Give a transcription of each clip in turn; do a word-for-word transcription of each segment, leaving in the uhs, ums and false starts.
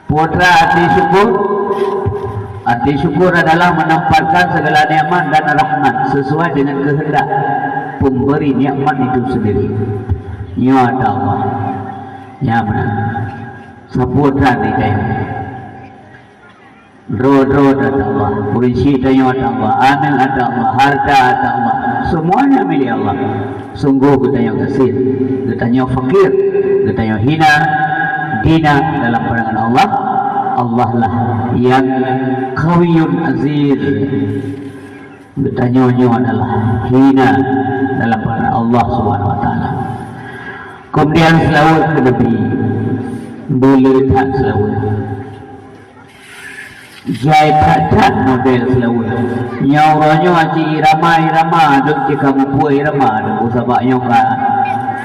Peue treuk arti syukur? Arti syukur adalah menempatkan segala nikmat dan rahmat sesuai dengan kehendak pemberi nikmat itu sendiri. Nyoe ata Allah. Nyan meunan. Sapeue treuk arti tanyoe? Droe-droe ata Allah. Ureueng syiek tanyoe ata Allah. Aneuk ata Allah. Harta ata Allah. Semuanya milik Allah. Sungguh geutanyoe gasien, geutanyoe fakir, geutanyoe hina, dina dalam pandangan Allah. Allah lah yang Qawiyyun Aziz. Geutanyoe nyoe adalah hina dalam pandangan Allah Subhanahu wa Taala. Kemudian seulaweuet keu Nabi, beuleueh that seulaweuet. Jai that-that model seulaweuet. Nyoe uroe nyoe aci irama-irama, deuek cit ka mupeue irama, deuek sabab nyoe ka,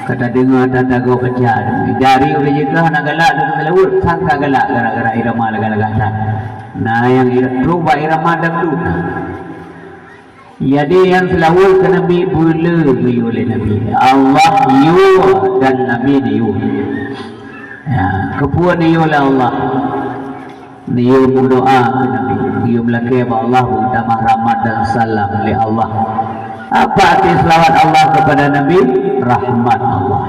ka tadeungoe tatagoe peucah. Dari ureueng jih ka hana galak deuek seulaweuet, sang ka galak gara-gara irama lagak-lagak that. Nah, nyang ira-, trok bak irama dangdut. Jadi, nyang seulaweuet keu Nabi beuleueh geuyue lé Nabi. Allah yue dan Nabi neuyue. Ya, keupeue neuyue lé Allah? Neuyue meudoa keu Nabi. Geuyue meulakée bak Allah beutamah rahmat dan salam lé Allah. Apa arti selawat Allah kepada Nabi? Rahmat Allah.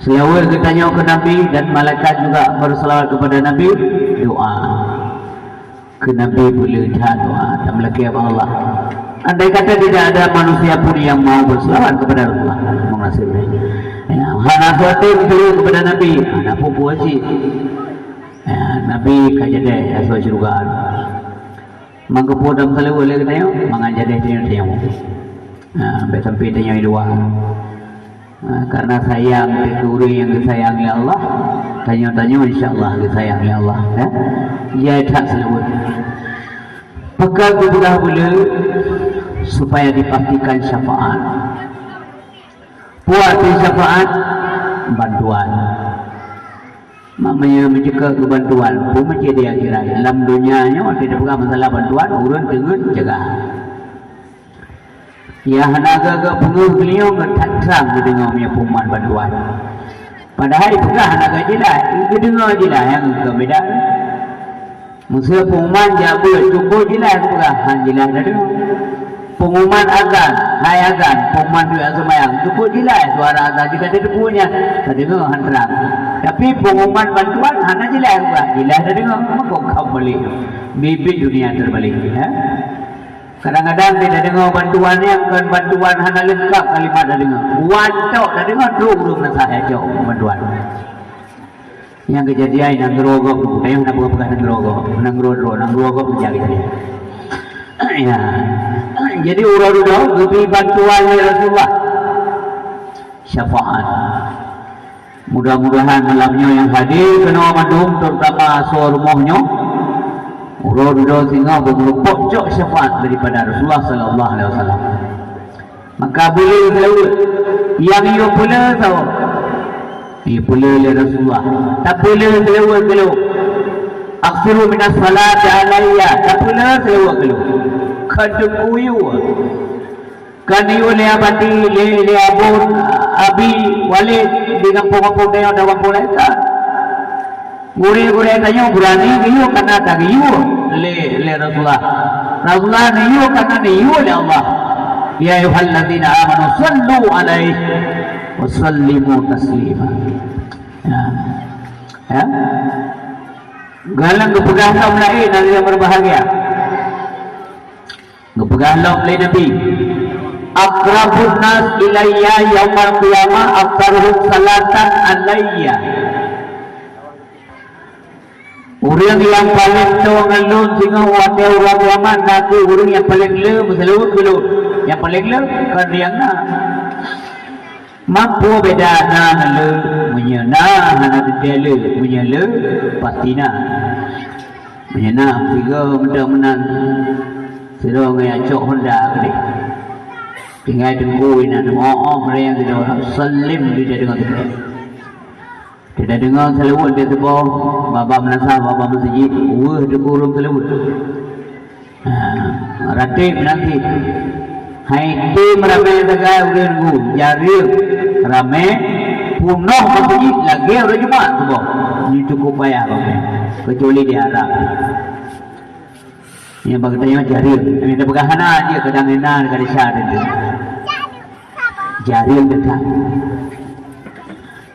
Seulaweuet geutanyoe keu Nabi dan malaikat juga berselawat kepada Nabi, doa. Keu Nabi beuleueh that doa, tameulakée bak Allah. Andai kata tidak ada manusia pun yang mau berselawat kepada Rasulullah, mengasih. Ya, hana suatu yang kepada Nabi, hana pun puji. Ya, Nabi ka jadi asoe syurga. Maka peue dan seulaweuet lé geutanyoe, mangat jadi tanyoe-tanyoe. Ha, bèk sampai tanyoe di luwa. Ha, karena sayang keu ureueng nyang geusayang lé Allah, tanyoe-tanyoe insya Allah geusayang lé Allah, ya. Jai that seulaweuet. Pakon geupeugah beuleueh? Supaya dipastikan syafaat. Peue arti syafaat? Bantuan. Mak meunyoe meucukôp keu bantuan, peue meucit di akhirat. Lam donya nyoe, watèe tapeugah masalah bantuan, ureueng teungeut cegah. Ya, hana geupeugah peungeuh geulinyueng, that trang geudeungoe meunyoe peuman bantuan. Padahai peugah hana geujeulaih, geudeungoe jeulaih nyang keu beda. Meuseu pengumuman jak beuet, cukup jeulaih geupeugah, han jeulaih tadeungoe. Pengumuman azan, hai azan, pengumuman duek seumayang, cukup jeulaih suara azan jika tateupeue nyan, tadeungoe han trang. Tapi pengumuman bantuan hana jeulaih geupeugah, jeulaih tadeungoe, meuko ka balik. Bibit dunia terbalik, ya. Kadang-kadang tadeungoe bantuan nyang kon bantuan hana leungkap kalimat tadeungoe. Wan tok tadeungoe trok ureueng nasah ya cok bantuan. Nyang keujadian nanggroe gob, nyang na peugah-peugah nanggroe gob, nanggroe droe, nanggroe gob keujadian. Ya. Jadi uroe dudoe geubri bantuan lé Rasulullah. Syafaat. Mudah-mudahan malam nyoe nyang hadir keunoe mandum, terutama asoe rumoh nyoe, uroe dudoe singoh beumeurumpok cok syafaat daripada Rasulullah sallallahu alaihi wasallam. Maka beuleueh seulaweuet. Nyang yue peuleueh saboh? Yue peuleueh lé Rasulullah. Tapeuleueh seulaweuet keulôh. Aksiru minas salati alayya. Tapeuleueh seulaweuet keulôh. Keu teungku yue. Kan yue lé abati, lé, lé abon, abi, walid di gampông-gampông tanyoe dan gampông laén kan. Gurèe-gurèe tanyoe beurani geuyue karena tageuyue lé, lé Rasulullah. Rasulullah neuyue karena neuyue lé Allah. Ya ayyuhallazina amanu sallu alaihi wa sallimu taslima. Ya. Ya. Galak geupeugah lom laén, hadirin yang berbahagia. Geupeugah lom lé Nabi, "Aqrabun nas ilayya yaumal qiyamah aktsaruhum salatan alayya." Ureueng nyang paleng toe ngon lôn singoh watèe uroe kiamat na kheueh ureueng nyang paleng le meuseulaweuet keu lôn. Nyang paleng le kon nyang na. Mampu beda na ngon le, meunyoe na hana teuntèe le, meunyoe le pasti na. Meunyoe na tiga meunan meunan, sidroe ngon nyang cok Honda keudeh. Tinggai teungku inan, oh, oh, meurayang sidroe, salim di deungon teuntèe. Tidak deungoe seulaweuet di teuboh, baba meunasah, baba meuseujid, weueh teungku ureueng seulaweuet. Ha, ratéb nanti. Hai tem ramé sagai ureueng nunggu, jareung ramé, punoh meuseujid lagèe uroe Jumat teuboh. Nyoe cukup payah bang. Kecuali di Arab. Nyang bak geutanyoe jareung. Nyang teupeugah hana jeuet kadang inan ka desya teuntèe. Jareung teuka.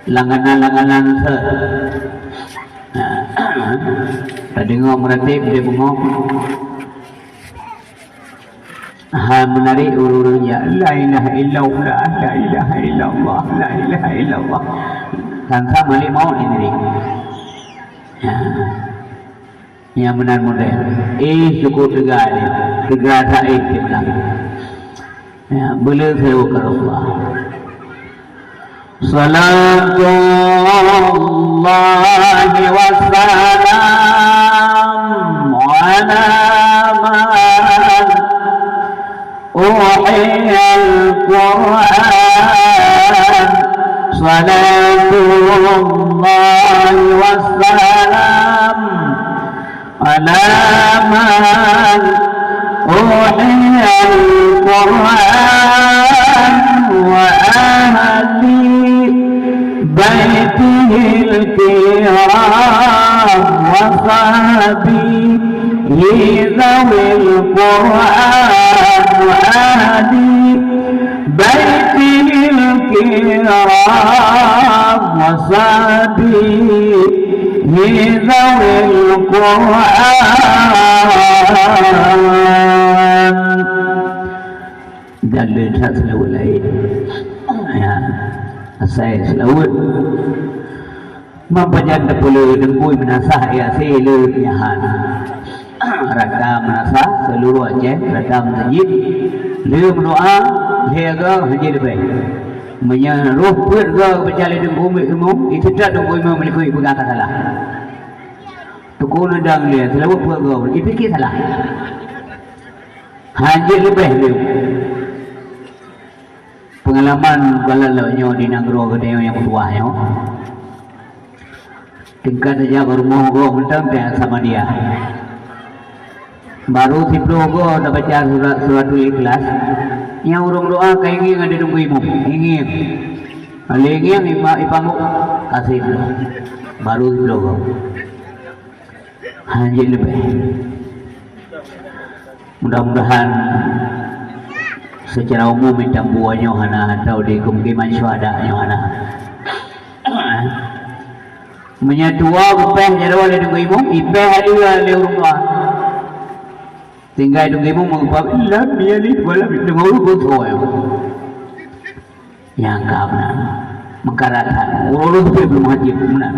Langganan-langganan seuet. Tadeungoe meuratéb di beungoh. Ha, meunari ureueng-ureueng nyan, "La ilaha illallah, la ilaha illallah, la ilaha illallah." Sang-sang malék maut di diri. Ya. Nyang meunan model. Eh, syukur teuga nyan. Teuga that eh, dia bilang. Ya, beu le seulaweuet keu Rasulullah. Salatullahi wassalam ala man uhiyal Qur'an. Salatullahi wassalam ala man uhiyal Qur'an wa ahli baitihil kiram wa sahbihi zawil Qur'an wa ahli baitihil kiram wa sahbihi zawil Qur'an. Dan le that seulaweuet laén. Ya. Asai seulaweuet. Meunyo pajan tapeuleueh Teungku Imum Meunasah ya, seulaweuet nyan. Rata meunasah seuluruh Aceh, rata meuseujid, le meudoa, le go, hanjeuet leubeh. Meunyo roh peuet go geubaca lé Teungku Imum, iseutôt Teungku Imum likot peugah ka salah. Teungku neudong lé, seulaweuet peuet go, ipike salah. Hanjeuet leubeh lé. Peungalaman galak lôn nyoe di nanggroe geutanyoe nyang meutuwah nyoe. Tingkat saja bak rumoh gob mantong pih sama dia. Baru siplôh gob tabaca surat, Suratul Ikhlas, nyang ureueng doa ka ingieng ada Teungku Imum, ingieng. Lé ingieng ima-, ipanggok kaseh. Baru siplôh gob. Hanjeuet leubeh. Mudah-mudahan secara umum di Tambua nyoe hana, atau di kemukiman syuhada nyoe hana. Meunyoe tuwoe geupéh jaroe lé Teungku Imum, ipéh lé ureueng tuha. Tinggai Teungku Imum meupeugah, "Lam yalid wa lam yulad." Teungku Imum beutôi. Nyang ka meunan. Meukarat that. Ureueng pih peuleumah jeuem meunan.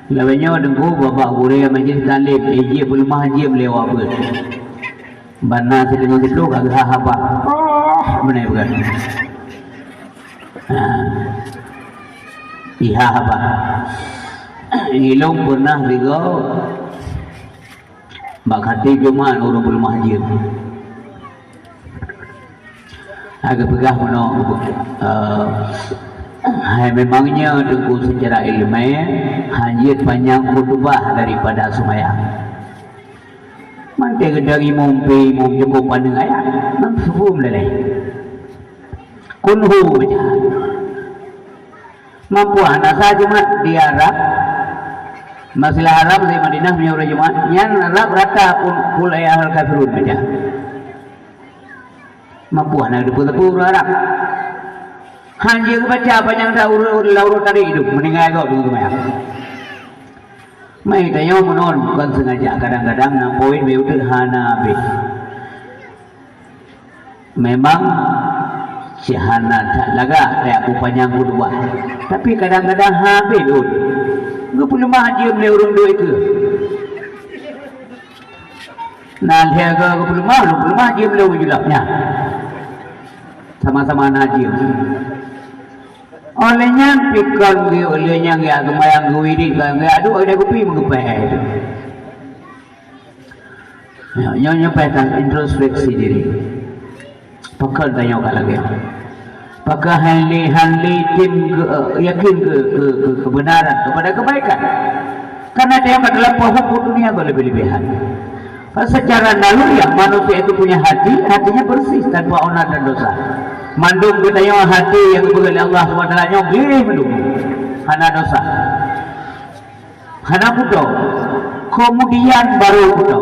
Lagèe nyoe Teungku, babah gurèe majelis taklim, eh, jeuet peuleumah jeuem lé awak beuet. Ban na sideungoe siplôh ka geuhah haba. Oh, meunan bukan. Ha. Ihah haba. Ilôn pernah sigoe bak khatib Jumat ureueng peuleumah jeuem. Lagèe peugah meunoe, eh, hai memangnya Teungku secara ileumèe hanjeuet panyang khutubah daripada seumayang. Mantong geudong imum pih, imum cukôp paneuk ayat, nam subuh meuleleh. Kulhu baca. Mampu hana sa Jumat di Arab, Masjidil Haram di Madinah meunyoe uroe Jumat, nyan Arab rata pun Qul ya ayyuhal kafirun baca. Mampu hana teupeue-teupeue ureueng Arab. Hanjeuet baca panyang that ureueng, ureueng laurot tadi idup, meuninggai gob deungon seumayang. Meutanyoe meunan kon sengaja, kadang-kadang na poin beu teuk hana habéh. Memang cit hana that lagak kaya peupanyang khutbah. Tapi kadang-kadang habéh lôn. Geupeuleumah jeuem lé ureueng dua ikeu. Na lhèe goe geupeuleumah, geupeuleumah jeuem lé ureueng julap nyan. Sama-sama na jeuem. Óh lheueh nyan pih kon geu-, óh lheueh nyan geujak seumayang geuwirit, geujak duek, geujak kupi meugeupéh. Nyoe, nyoe, nyoe payah introspeksi diri. Pakon tanyoe ka lagèe nyoe? Pakon hana lé, hana lé tem ke, eh, yakin ke, ke, ke kebenaran, kepada kebaikan? Karena dia adalah paham dunia berlebih-lebihan. Secara naluriah manusia itu punya hati, hatinya bersih tanpa onat dan dosa. Mandum geutanyoe hati nyang geupeugét lé Allah Subhanahu wa Taala nyoe gleh mandum. Hana dosa. Hana mudong. Kemudian baru kuto.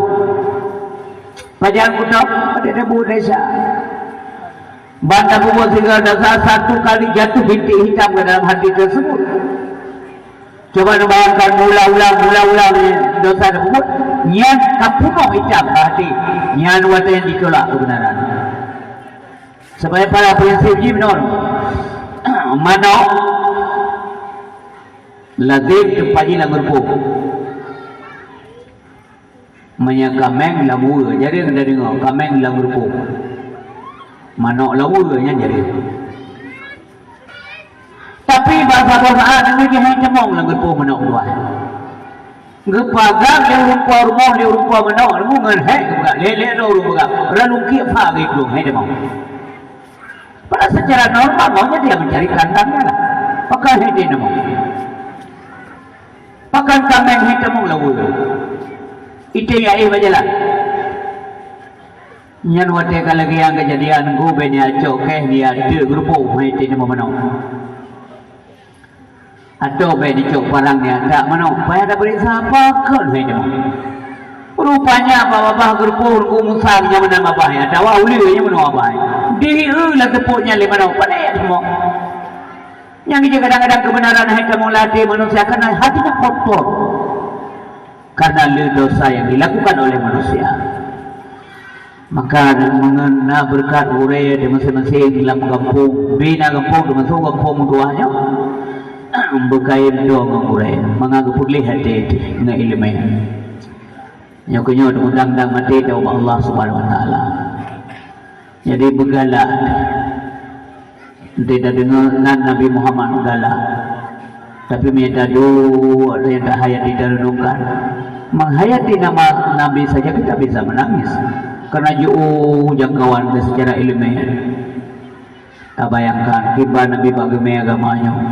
Pajan kuto, pada debu desa. Banda bubuh tiga desa satu kali jatuh bintik hitam ke dalam hati tersebut. Coba bayangkan, mula-ulang, mula-ulang dosa tersebut, nyan ka punoh hitam ke hati, nyan watèe ditolak kebenaran. Sebagai para prinsip jih, menurut manok lazim teumpat jih lam geureupoh. Meunyoe kaméng lam uwe, jadi anda deungoe, kaméng lam geureupoh. Manok lam uwe nyan jadi. Tapi bak saboh saat, nyan jih hai tamong lam geureupoh manok tuan. Geupeugah lé ureueng po rumoh, lé ureueng po manok, ngon hék geupeugah, lé-lé droe ureueng peugah, "Ralu kiek pha geuh hai tamong." Padahal secara normal maunya dia mencari kandangnya lah. Pakon hai tamong. Pakon kaméng hai tamong lam uwe. Ite ya eh bajalan. Nyan watèe ka lagèe nyang keujadian, gobnyan cok kèh dia teuk geureupoh hai tamong manok. Atau bèk dicok parang nyan that manok, payah tapeuriksa pakon hai nyoe. Rupanya bak babah geureupoh Teungku Musa nyang meunan babah nyan, atawa uleue nyang meunan babah nyan. Diheu lam teupot nyan lé manok, padahai nyan teumok. Nyang jih kadang-kadang keubeunaran hai tamong lam até manusia, karena hatinya kotor. Karena le dosa yang dilakukan oleh manusia. Maka meungon na beureukat gurèe di maséng-maséng lam gampông, bina gampông teumasok gampông meutuah nyoe, beukayém droe ngon gurèe, mangat geupeugléh até ngon iéleumé. Nyoe keuh nyoe teumudang-dang maté teuh bak Allah Subhanahu Wa Taala. Jadi beugalak. Ente tadeungoe nan Nabi Muhammad galak. Tapi meunyo taduek, nyang tahayati tarenungkan, menghayati nama Nabi saja kita bisa menangis. Karena jiôh jangkauan secara iéleumé. Tabayangkan, kiban Nabi bak geumé agama nyoe.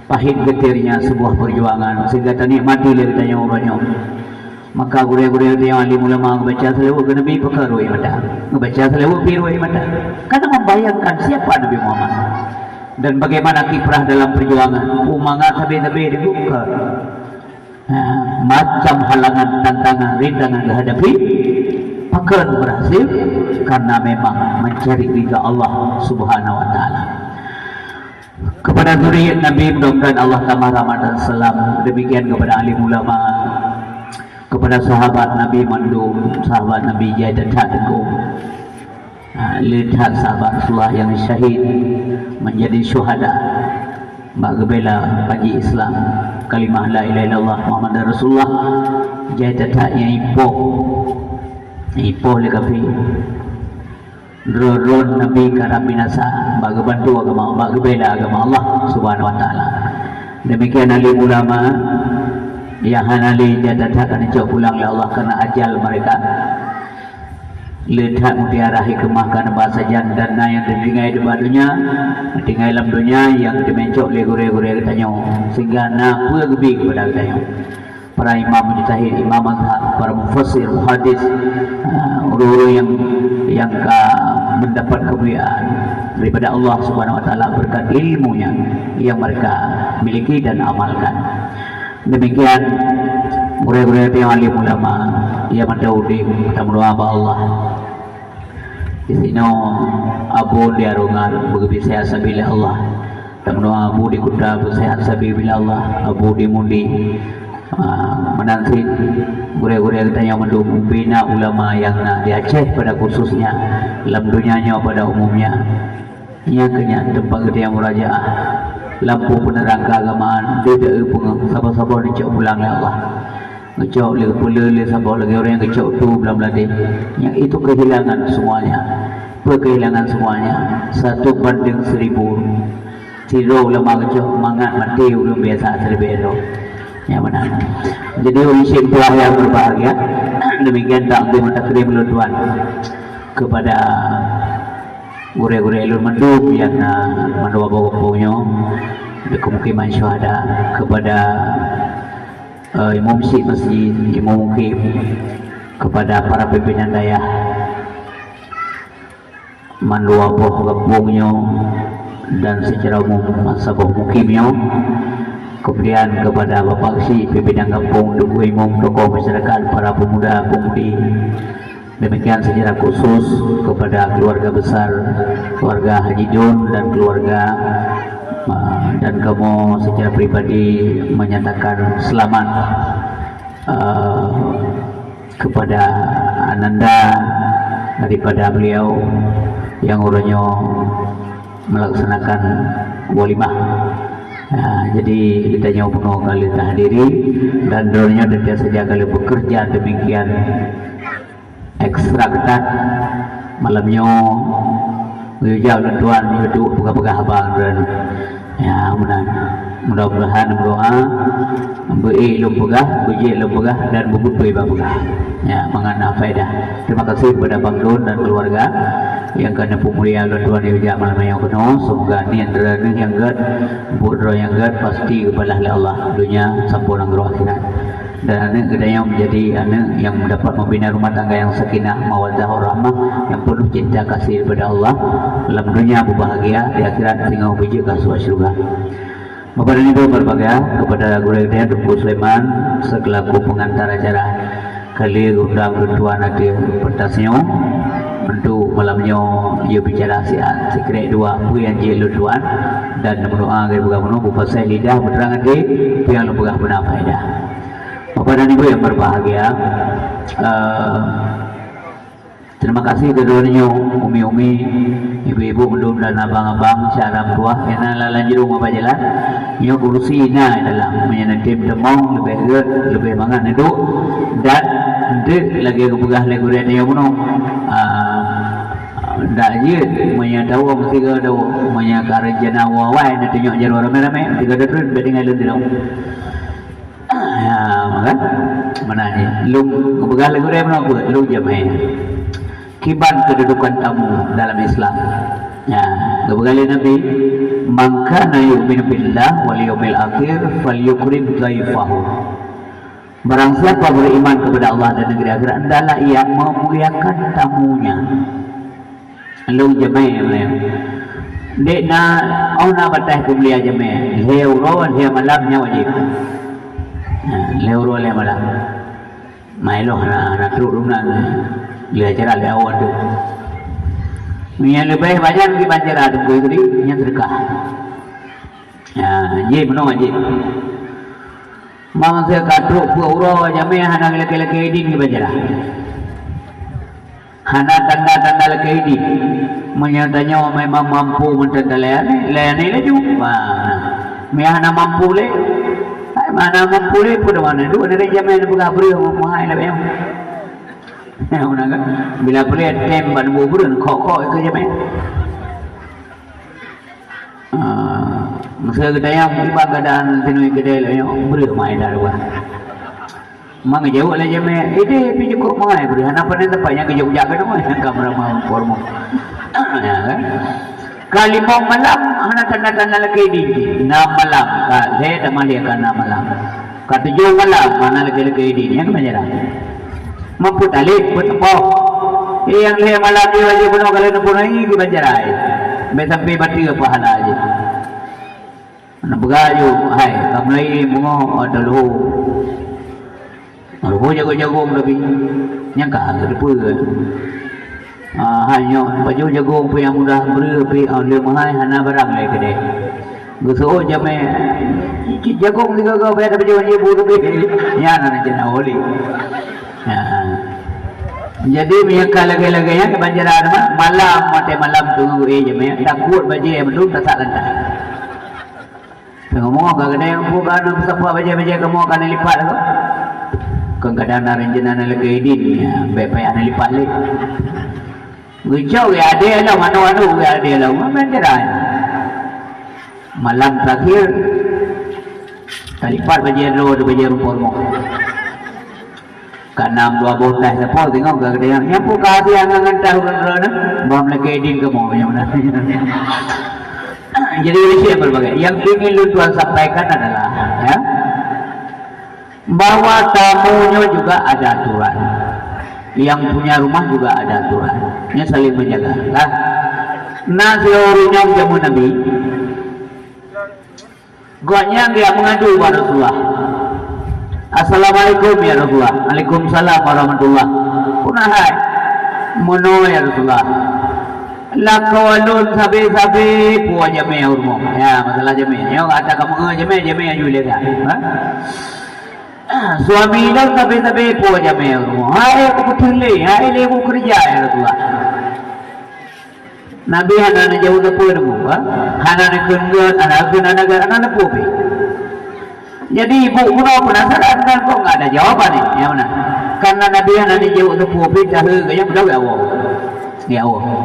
Pahit getirnya sebuah perjuangan, sehingga tanikmati lé geutanyoe uroe nyoe. Maka gurèe-gurèe nyang alim ulama geubaca seulaweuet keu Nabi, pakon rhot mata. Geubaca seulaweuet pih rhot mata. Karena membayangkan siapa Nabi Muhammad dan bagaimana kiprah dalam perjuangan. Umat sabe-sabe dibuka. Ha, macam halangan, tantangan, rintangan dihadapi, pakon berhasil, karena memang mencari ridha Allah Subhanahu Wa Taala. Kepada zuriat Nabi, mudah-mudahan Allah tambah rahmat dan salam. Demikian kepada alim ulama, kepada sahabat Nabi mandum, sahabat Nabi jai that teungku. Ha, le that sahabat Rasulullah yang syahid menjadi syuhada bak geubela panji Islam, kalimah la ilaha illallah Muhammadar Rasulullah, jai that nyang ipoh, ipoh lé kafé. Droe-droe Nabi karab binasa bak geubantu agama, bak geubela agama Allah Subhanahu Wa Taala. Demikian alim ulama nyang hana lé jai that akan dicok pulang lé Allah karena ajal mereka. Le that mutiara hikmah ka neuba sajan dan na nyang teutinggai di bak donya, teutinggai lam donya nyang teumeucok lé gurèe-gurèe geutanyoe, sehingga na peue geubi keupada geutanyoe. Para imam mujtahid, imam mazhab, para mufassir, muhadis, ah, ureueng-ureueng nyang, nyang ka mendapat kemuliaan daripada Allah Subhanahu Wa Taala berkat ilmunya yang mereka miliki dan amalkan. Demikian gurèe-gurèe nyang alim ulama, ya mantong udép, tameudoa bak Allah. Di sinoe Abu di Arungan beugeubi seuhat sabe lé Allah. Tameudoa Abu di Kuta beuseuhat sabe lé Allah, Abu di Mundi. Ah, meunan cit gurèe-gurèe geutanyoe mandum, bina ulama nyang na di Aceh pada khususnya, lam donya nyoe pada umumnya. Nyang keu nyan teumpat geutanyoe murajaah. Lampu peuneurang keagamaan, deuh deuh peungeuh, saboh-saboh neucok pulang lé Allah. Geucok lé peuleueh lé saboh lagèe ureueng nyang geucok tu blam ladé. Nyang itu kehilangan semuanya. Peue kehilangan semuanya? Satu banding seribu. Sidroe ulama geucok mangat maté ureueng biasa siribèe droe. Nyang meunan. Jadi ureueng syik tuah nyang berbahagia, demikian takdim takrim ulôn tuan kepada gurèe-gurèe lôn mandum nyang na mandua boh gampông nyoe, di keumukiman syuhada, kepada, eh, imum syik masjid, imum mukim, kepada para pimpinan dayah mandua boh gampông nyoe, dan secara umum saboh mukim nyoe. Kemudian kepada Bapak Syik, pimpinan kampung, Teungku Imum, tokoh masyarakat, para pemuda, pemudi. Demikian secara khusus kepada keluarga besar, keluarga Haji Jun dan keluarga, uh, dan kamoe secara pribadi menyatakan selamat, uh, kepada ananda daripada beliau yang uroe nyoe melaksanakan walimah. Ha, jadi geutanyoe bunoe ka lheueh tahadiri dan droeneuh teuntèe saja ka lheueh bekerja demikian ekstra ketat. Malam nyoe geuyue jak ulôn tuan, geuyue duek peugah-peugah haba droeneuh. Ya, meunan. Mudah-mudahan, meudoa, beu-ék lôn peugah, beujeuet lôn peugah, dan beubeutôi bak peugah. Ya, mangat na faedah. Terima kasih kepada Bang Don dan keluarga nyang ka neupeumulia ulôn tuan geuyue jak malam nyoe keunoe. Semoga niet droeneuh nyang gèt, buet droe nyang gèt, pasti geubalah lé Allah donya sampoe nanggroe akhirat. Dan aneuk geutanyoe menjadi aneuk yang dapat membina rumah tangga yang sakinah, mawaddah, warahmah, yang penuh cinta kasih daripada Allah. Dalam dunia berbahagia, di akhirat singoh beujeuet keu surga. Bapak dan Ibu berbahagia, kepada gurèe geutanyoe Teungku Sulaiman selaku pengantar acara, ka lheueh geuundang lôn tuan ateueh pentas nyoe untuk malam nyoe, ya, bicara siat, sikrek dua, peue nyang jeuet lôn tuan, dan meudoa geupeugah bunoe, beupaséh lidah, beutrang até, peue nyang lôn peugah beuna faedah. Bapak dan Ibu yang berbahagia, eh, terima kasih keudroe nyoe, umi-umi, ibu-ibu mandum dan abang-abang, syedara meutuah, nyang na lam jurông bak jalan. Nyoe kursi na dalam, meunyoe na tem teumong, leubeh gèt, leubeh mangat neuduek, dan eunteuk lagèe geupeugah lé gurèe tanyoe bunoe. Ah, dak jeuet, meunyoe tawöng sigoe tawöng, meunyoe ka rencana woe awai, neutunyok jaroe ramè-ramè, sigoe teutrön, bèk tinggai lôn sidroe. Ya, maka, meunan jih. Lôn geupeugah lé gurèe meunan peue? Lôn jamèe. Kiban kedudukan tamu dalam Islam. Ya, geupeugah lé Nabi, "Man kana yu'minu billah wal yaumil akhir falyukrim dhaifahu." Barang siapa beriman kepada Allah dan negeri akhirat, hendaklah ia memuliakan tamunya. Lôn jamèe, jamèe. Dek na, oh, na bataih peumulia jamèe. Lhèe uroe, lhèe malam nyan wajéb. Ha, lhèe uroe, lhèe malam. Mai lôn hana, hana trok lôn nan. Lheueh acara lheueh awai tu. Nyang leubeh banyak kiban acara tu, kui tadi, nyang seudeukah. Ha, jih, meunoe jih. Meunyoe ka trok peuet uroe jamèe hana lakèe-lakèe idin kiban acara. Hana tanda-tanda lakèe idin. Meunyoe tanyoe memang mampu mantong talayani, layani laju. Wah, meunyoe hana mampu lé, hai, hana mampu lé, peue teuma na duek nari jamèe neupeugah breueh meuhai lagèe nyoe. Nah, kan? Bila breueh tem bak neuboh breueh, kok-kok keu jamèe. Ah, masa geutanyong kiban keuadaan sinoe keudè lagèe nyoe, breueh mai dah luwah. Mang jaweueb lé jamèe, "Idéh pih cukôp mangai breueh, hana pandai teumpat nyang geujak-jak keunoe, nyang ka meuramah meupormoh." Ya, kan? Ka limong malam hana tanda-tanda lakèe idin jih. Nam malam, ka lhèe tamah lhèe ka nam malam. Ka tujoh malam hana lakèe-lakèe idin, nyan keuh jarang. Mampu taleb, beuteupoh. Eh, nyang lhèe malam nyoe laju bunoe ka lheueh neupeunoh ié kiban acara. Bèk sampai bateue pahala jih. Neupeugah laju, "Hai, kamoe bungoh ata leuhô." Leuhô jagong-jagong tapi. Nyang ka geuteupeue. Ah, hai nyoe, pajoh jagong pih nyang mudah breueh pih, ah, lé meuhai hana barang lé keudè. Geuseuôt jamèe, cit jagong sigoe-goe, bèk tapajoh jih bu leubeh. Nyan na rencana oleh. Ya. Jadi, meunyoe ka lagèe-lagèe nyan, kiban acara teuma, malam, watèe malam tu, eh, jamèe, takot bajèe mandum tasak lantai. Teungoh ka keudè nyang peue ka na peusapat bajèe-bajèe kamoe ka na lipat lagoe. Kon kadang na rencana na lakèe idin, ya, bèk payah na lipat lé. Geucok geuadèe lom, anu-anu geuadèe lom, meunan cara nyan. Malam terakhir, talipat bajèe droe, bajèe rumoh-rumoh. Ka nam dua boh taih sapo, teungoh ka keudè nyan. Nyan peue ka hadiah ngon taih ureueng droeneuh, bah meulakèe idin kamoe, nyan meunan. Jadi, ureueng syèh berbagai. Yang ingin lôn tuan sampaikan adalah, ya, bahwa tamu nyoe juga ada aturan. Yang punya rumah juga ada aturan. Nyoe saling menjaga. Lah, na sidroe ureueng nyang jameun Nabi, Gobnyan geujak meungadu bak Rasulullah. "Assalamualaikum ya Rasulullah." "Waalaikumsalam warahmatullah." "Peue na hai?" "Meunoe ya Rasulullah. Lakoe lôn sabe-sabe po jamé u rumoh." Ya, masalah jamé. Nyoe ata kamoe jamé, jamé aju lé ka. Ha? "Suami lôn sabe-sabe po jamé u rumoh. Hai ku beutôi lé, hai lé ku keureuja ya Rasulullah." Nabi hana neujaweueb sapeue teuma, ha? Hana neukheun gét, hana kheun hana gét, hana neupeu pih. Jadi ibu keunoe peunasaran kan kok nggak ada jawaban ni, ya mana? Karena Nabi hana neujaweueb sapeue pih, tahe gaya mudah ya Allah. Ya Allah.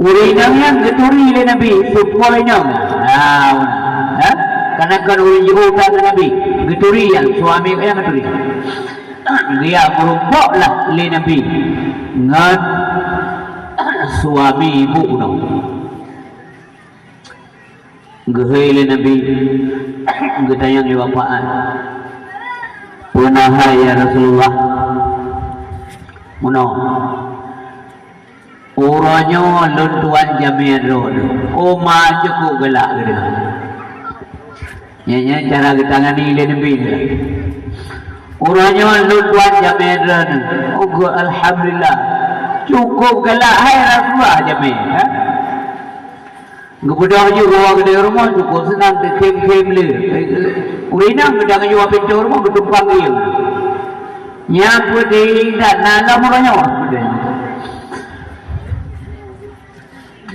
Ureueng inong nyan geuturi lé Nabi, seupôt inong. Ha, ha? Karena kan ureueng jiôh ka keu Nabi, geuturi nyan, suami nyan geuturi. Geujak meurumpok lah lé Nabi ngon suami ibu keunoe. Geuhôi lé Nabi, geutanyong lé bapak, "Peue na hai ya Rasulullah?" "Meunoe. Uroe nyoe lôn tuan jamé droeneuh, oma cukôp galak geuh." Nyan, nyan cara geutangani lé Nabi. "Uroe nyoe lôn tuan jamé droeneuh." Oh, geuh, alhamdulillah. Cukôp galak hai Rasulullah jamé, ha? Geubeudôh jih rumoh, geudeh rumoh cukôp seunang, teukhém-khém lé. Ureueng inong geudang jih u pintoe rumoh geutumpang lé. Nyan peue teuingat na lom uroe nyoe.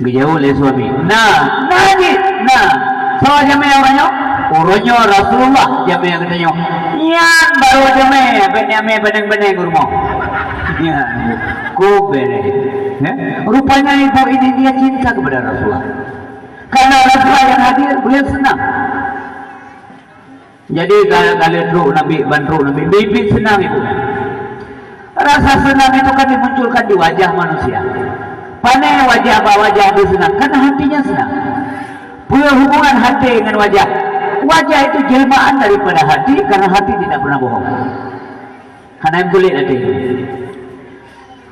Geujaweueb lé suami, "Na, na jih, na. Soe jamé uroe nyoe?" "Uroe nyoe Rasulullah jamé geutanyoe." "Nyan barô jamé, bèk jamé baneng-baneng u rumoh." Nyan, ku bèrèh. Ya? Rupanya ibu ini dia cinta kepada Rasulullah. Karena Rasulullah yang hadir, beliau senang. Jadi, ka-, ka lheueh trok Nabi, ban trok Nabi, biet-biet seunang ibu. Rasa senang itu kan dimunculkan di wajah manusia. Pane wajah bak wajah itu senang, karena hatinya senang. Peue hubungan hati dengan wajah? Wajah itu jelmaan daripada hati, karena hati tidak pernah bohong. Hana nyang kulét até.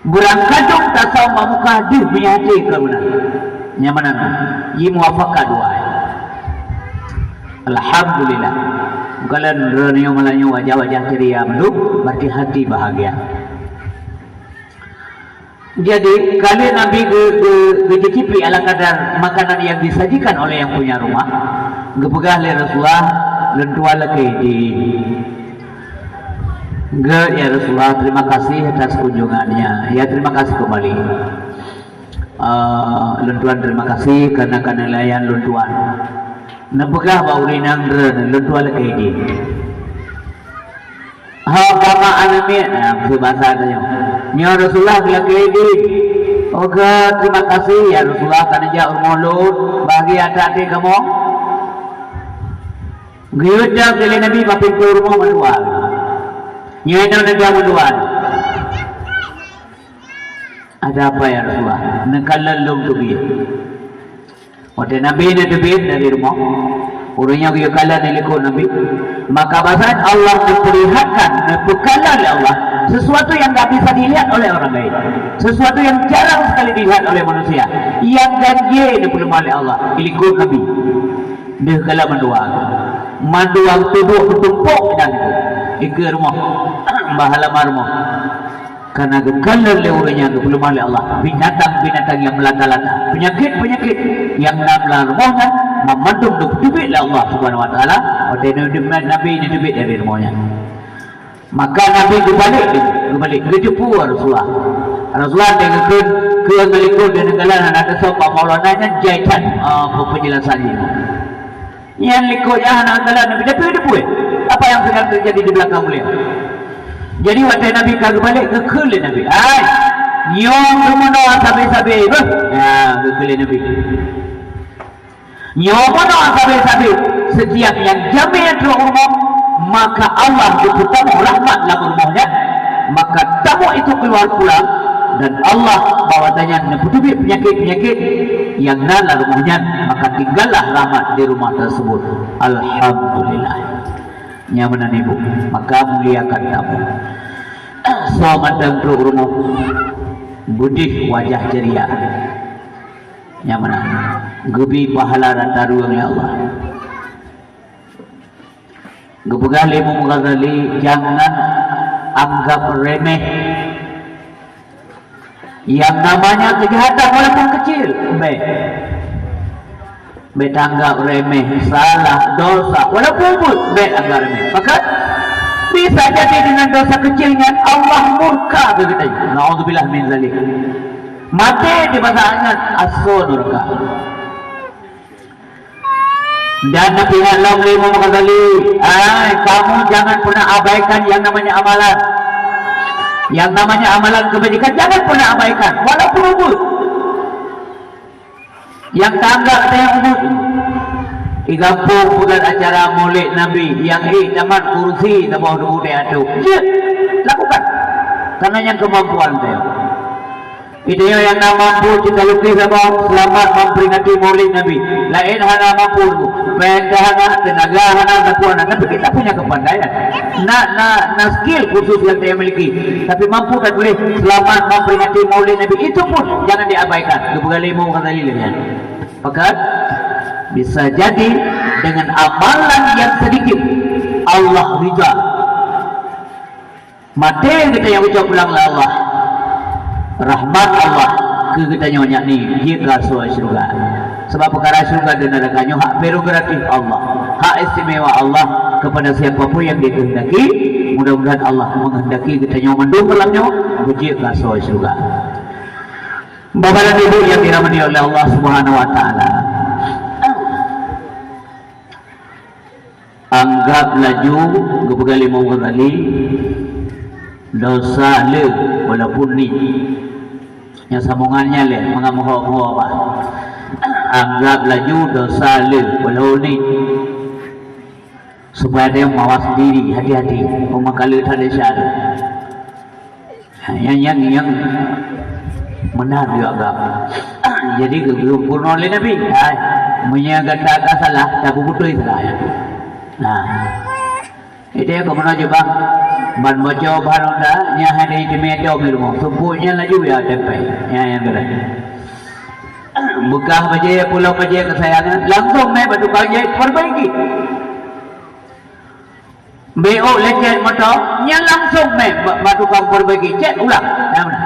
Beurangkadong tasawöm bak muka deuh meunyo até ka beuna. Nyang meunan, ji muwafaqah dua. Alhamdulillah. Bukan lôn nyoe malam nyoe wajah-wajah ceria mandum, berarti hati bahagia. Jadi, kali Nabi ge-, ge-, geujicipik ala kadar makanan yang disajikan oleh yang punya rumah, geupeugah lé Rasulullah, "Lôn tuan lakée idin." "Gét, ya Rasulullah, terima kasih atas kunjungannya." "Ya, terima kasih kembali. Eh, lôn tuan terima kasih karena ka neulayan lôn tuan." Neupeugah bak ureueng inong droeneuh, "Lôn tuan lakée idin." "Ho, kama aneuk miet," nah, bahasa tanyoe. "Nyoe Rasulullah lakée idin." "Oh, gét, terima kasih, ya Rasulullah, ka neujak u rumoh lôn, bahagia that até kamoe." Geuyue dong lé Nabi bak pintoe rumoh mandua. Nyoe na neudong mandua. "Ada apa ya Rasulullah?" "Neukalon lôn teubiet." Watée Nabi neuteubiet dari rumoh, ureueng nyoe geuyue kalon di likot Nabi. Maka bahasa Allah diperlihatkan, neupeukalon lé Allah sesuatu yang tak bisa dilihat oleh orang lain, sesuatu yang jarang sekali dilihat oleh manusia, yang ganjil neupeuleumah lé Allah di likot Nabi. Deuh kala mandua. Mandua tuboh meutumpok dan ikeue rumoh, bah halaman rumoh. Karena geukalon lé ureueng nyan geupeuleumah lé Allah binatang-binatang yang melata-lata, penyakit-penyakit yang na lam rumoh nyan, mandum geuteubiet lé Allah Subhanahu wa Taala. Watée Nabi neuteubiet dari rumoh nyan. Maka Nabi geubalek, geubalek, geuteupeue Rasulullah. Rasulullah, dia geukheun, keu ngon likot, dia neukalon hana teusok bak Maulana nyan jai that, ah, pe-, penjelasan nyan. Nyan likot nyan hana neukalon Nabi, tapi geuteupeue apa yang sedang terjadi di belakang beliau. Jadi, watée Nabi ka geubalek, geukheun lé Nabi, "Hai, nyoe keumeunyoe sabe-sabe beuh." Ya, geukheun lé Nabi. Nyoe meunoe sabe-sabe, setiap nyang jamé trok rumoh, maka Allah geupeutamong rahmat lam rumoh nyan, maka tamu itu keluar pulang, dan Allah bahwasanya neupeutubiet penyakit-penyakit nyang na lam rumoh nyan, maka tinggallah rahmat di rumah tersebut. Alhamdulillah. Nyan meunan ibu, maka muliakan tamu. Soe mantong trok rumoh, beudeh wajah ceria. Nyang meunan, geubi pahala rata rueng lé Allah. Geupeugah lé Imam Ghazali, jangan anggap remeh yang namanya kejahatan walaupun kecil. Bèk. Bèk tanggap remeh, salah, dosa, walaupun buet, bèk anggap remeh. Maka, bisa jadi dengan dosa kecil nyan Allah murka keu geutanyoe. Naudzubillah min zalik. Maté di masa ingat asoe nuraka. Dan neupeuingat lom lé Imam Ghazali, "Hai, kamu jangan pernah abaikan yang namanya amalan. Yang namanya amalan kebajikan jangan pernah abaikan, walaupun buet." Nyang tanggap teuh nyang ubit. Di gampông peugöt acara Maulid Nabi, nyang ék tamat kursi saboh dubu teuh ateueh. Jeuet, lakukan. Karena nyan kemampuan teuh. Geutanyoe nyang na mampu cit talukis saboh, selamat memperingati Maulid Nabi. Laén hana mampu, péng teuh hana, teunaga hana, sapeue hana, tapi kita punya kepandaian. Na, na, na skill khusus yang saya miliki. Tapi mampu tak boleh selamat memperingati Maulid Nabi. Itu pun jangan diabaikan. Geupeugah lé Imam Ghazali lagèe nyan. Maka, bisa jadi dengan amalan yang sedikit, Allah ridha. Maté geutanyoe ucok pulang lé Allah. Rahmat Allah keu geutanyoe nyan ni jeuet keu asoe syeuruga. Sebab peukara syeuruga dan neraka nyoe hak prerogatif Allah, hak istimewa Allah kepada siapa pun yang dikehendaki. Mudah-mudahan Allah menghendaki geutanyoe mandum malam nyoe beujeuet keu asoe syeuruga. Bapak dan Ibu yang dirahmati oleh Allah Subhanahu wa Taala. Anggap laju, geupeugah lé Imam Ghazali, dosa le walaupun ni. Nyang sambongan nyan lé, mangat meuho-meuho bah. Anggap laju dosa le walaupun ni. Supaya dia mawas diri, hati-hati. Umat kala tak ada syarat. Nyang, nyang, nyang meunan juga agam. Jadi, geu-, geupeurunoe lé Nabi, "Hai, meunyoe gata ka salah, tapeubutôi salah." Nah. Jadi, aku meunan juga, ban boco bahan onda, nyang hana itimé dom di rumoh. Sumpuk nyan laju ya tempel. Nyang, nyang keunan. Beukah bajèe, pulang bajèe keusayangan, langsung mé bak tukang jahit perbaiki. Beuôk lecet moto, nyan langsung mé bak, bak tukang perbaiki, cèt ulang. Nah, meunan.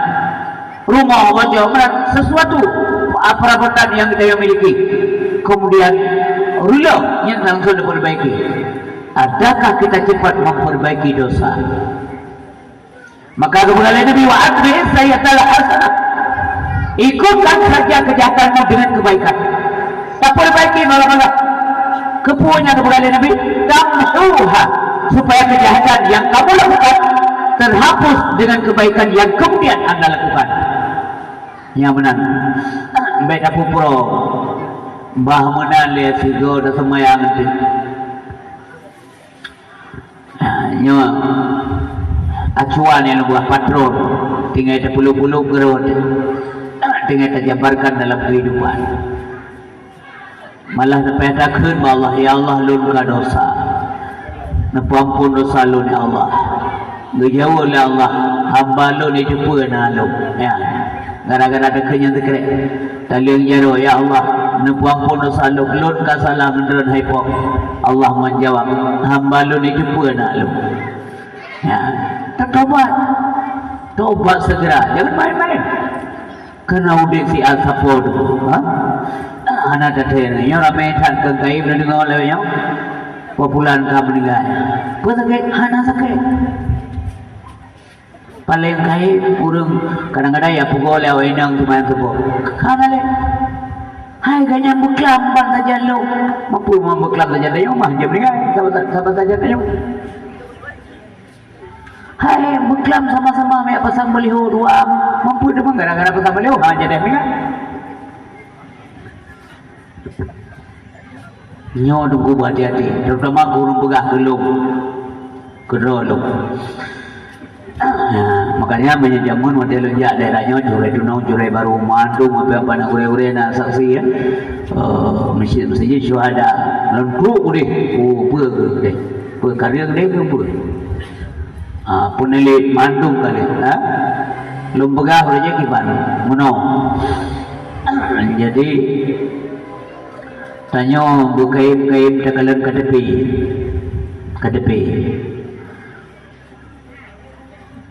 Rumoh boco, meunan sesuatu, ah, perabotan yang kita miliki. Kemudian, reuloh nyan langsung diperbaiki. Adakah kita cepat memperbaiki dosa? Maka geupeugah lé Nabi, "Wa atbi sayyi'atal hasanah." Ikutkan saja kejahatanmu dengan kebaikan. Taperbaiki malam-malam. Keupeue nyang geupeugah lé Nabi? "Tamhuha," supaya kejahatan yang kamu lakukan terhapus dengan kebaikan yang kemudian Anda lakukan. Nyang meunan. Bèk tapeupuroe. Bah meunan lé sigoe taseumayang teuh. Ha, nyoe acuan nyang lôn peugah, patron, tinggai tapeulob-lob keurot, tinggai tajabarkan dalam kehidupan. Malah sampai takheun bak Allah, "Ya Allah, lôn ka dosa. Neupeuampon dosa lôn, ya Allah." Geujaweueb lé Allah, "Hamba lôn itu peue na lôn." Ya. Gara-gara takheun nyang sikrek. Taleueng jaroe, "Ya Allah, neupeuampon dosa lôn, lôn ka salah ngon droen hai Po." Allah meujawab, "Hamba lôn itu peue na lôn." Ya, tatobat. Tobat segera, jangan main-main. Keunoe udép siat sapo tu, ha? Hana tathèe nyoe ramé that keu gaib na deungoe lé nyoe. Populan ka meuninggai. Peue sakét? Hana sakét. Paleng kayém ureueng kadang-kadang ya peugoe lé awak inong teuma nyang teuboh. Hana lé. Hai ganyang beuklam ban sajan lôn. Mampu memang beuklam sajan tanyoe mah jeuet ninggai saban, saban sajan tanyoe. Hai beuklam sama-sama meuyak pasang baliho dua, mampu teuma gara-gara pasang baliho ha jadi ninggai. Nyoe teungku beuhati-hati, terutama keu ureueng peugah keu lôn, keudroe lôn. Nah, makanya meunyoe jameun watèe lôn jak daerah nyoe, Jurei Tunong, Jurei Barô, mandum, apa-apa na gurèe-gurèe na saksi, ya. Eh, masjid-masjid syuhada. Lôn kruek udeh, oh, peue keu udeh? Peue kareueng deh keu peue? Ah, peuneulheueh mandum kali, ha? Lôn peugah ureueng nyan kiban, meunoe. Jadi, tanyoe beukayém-kayém takalon ka teupie. K T P.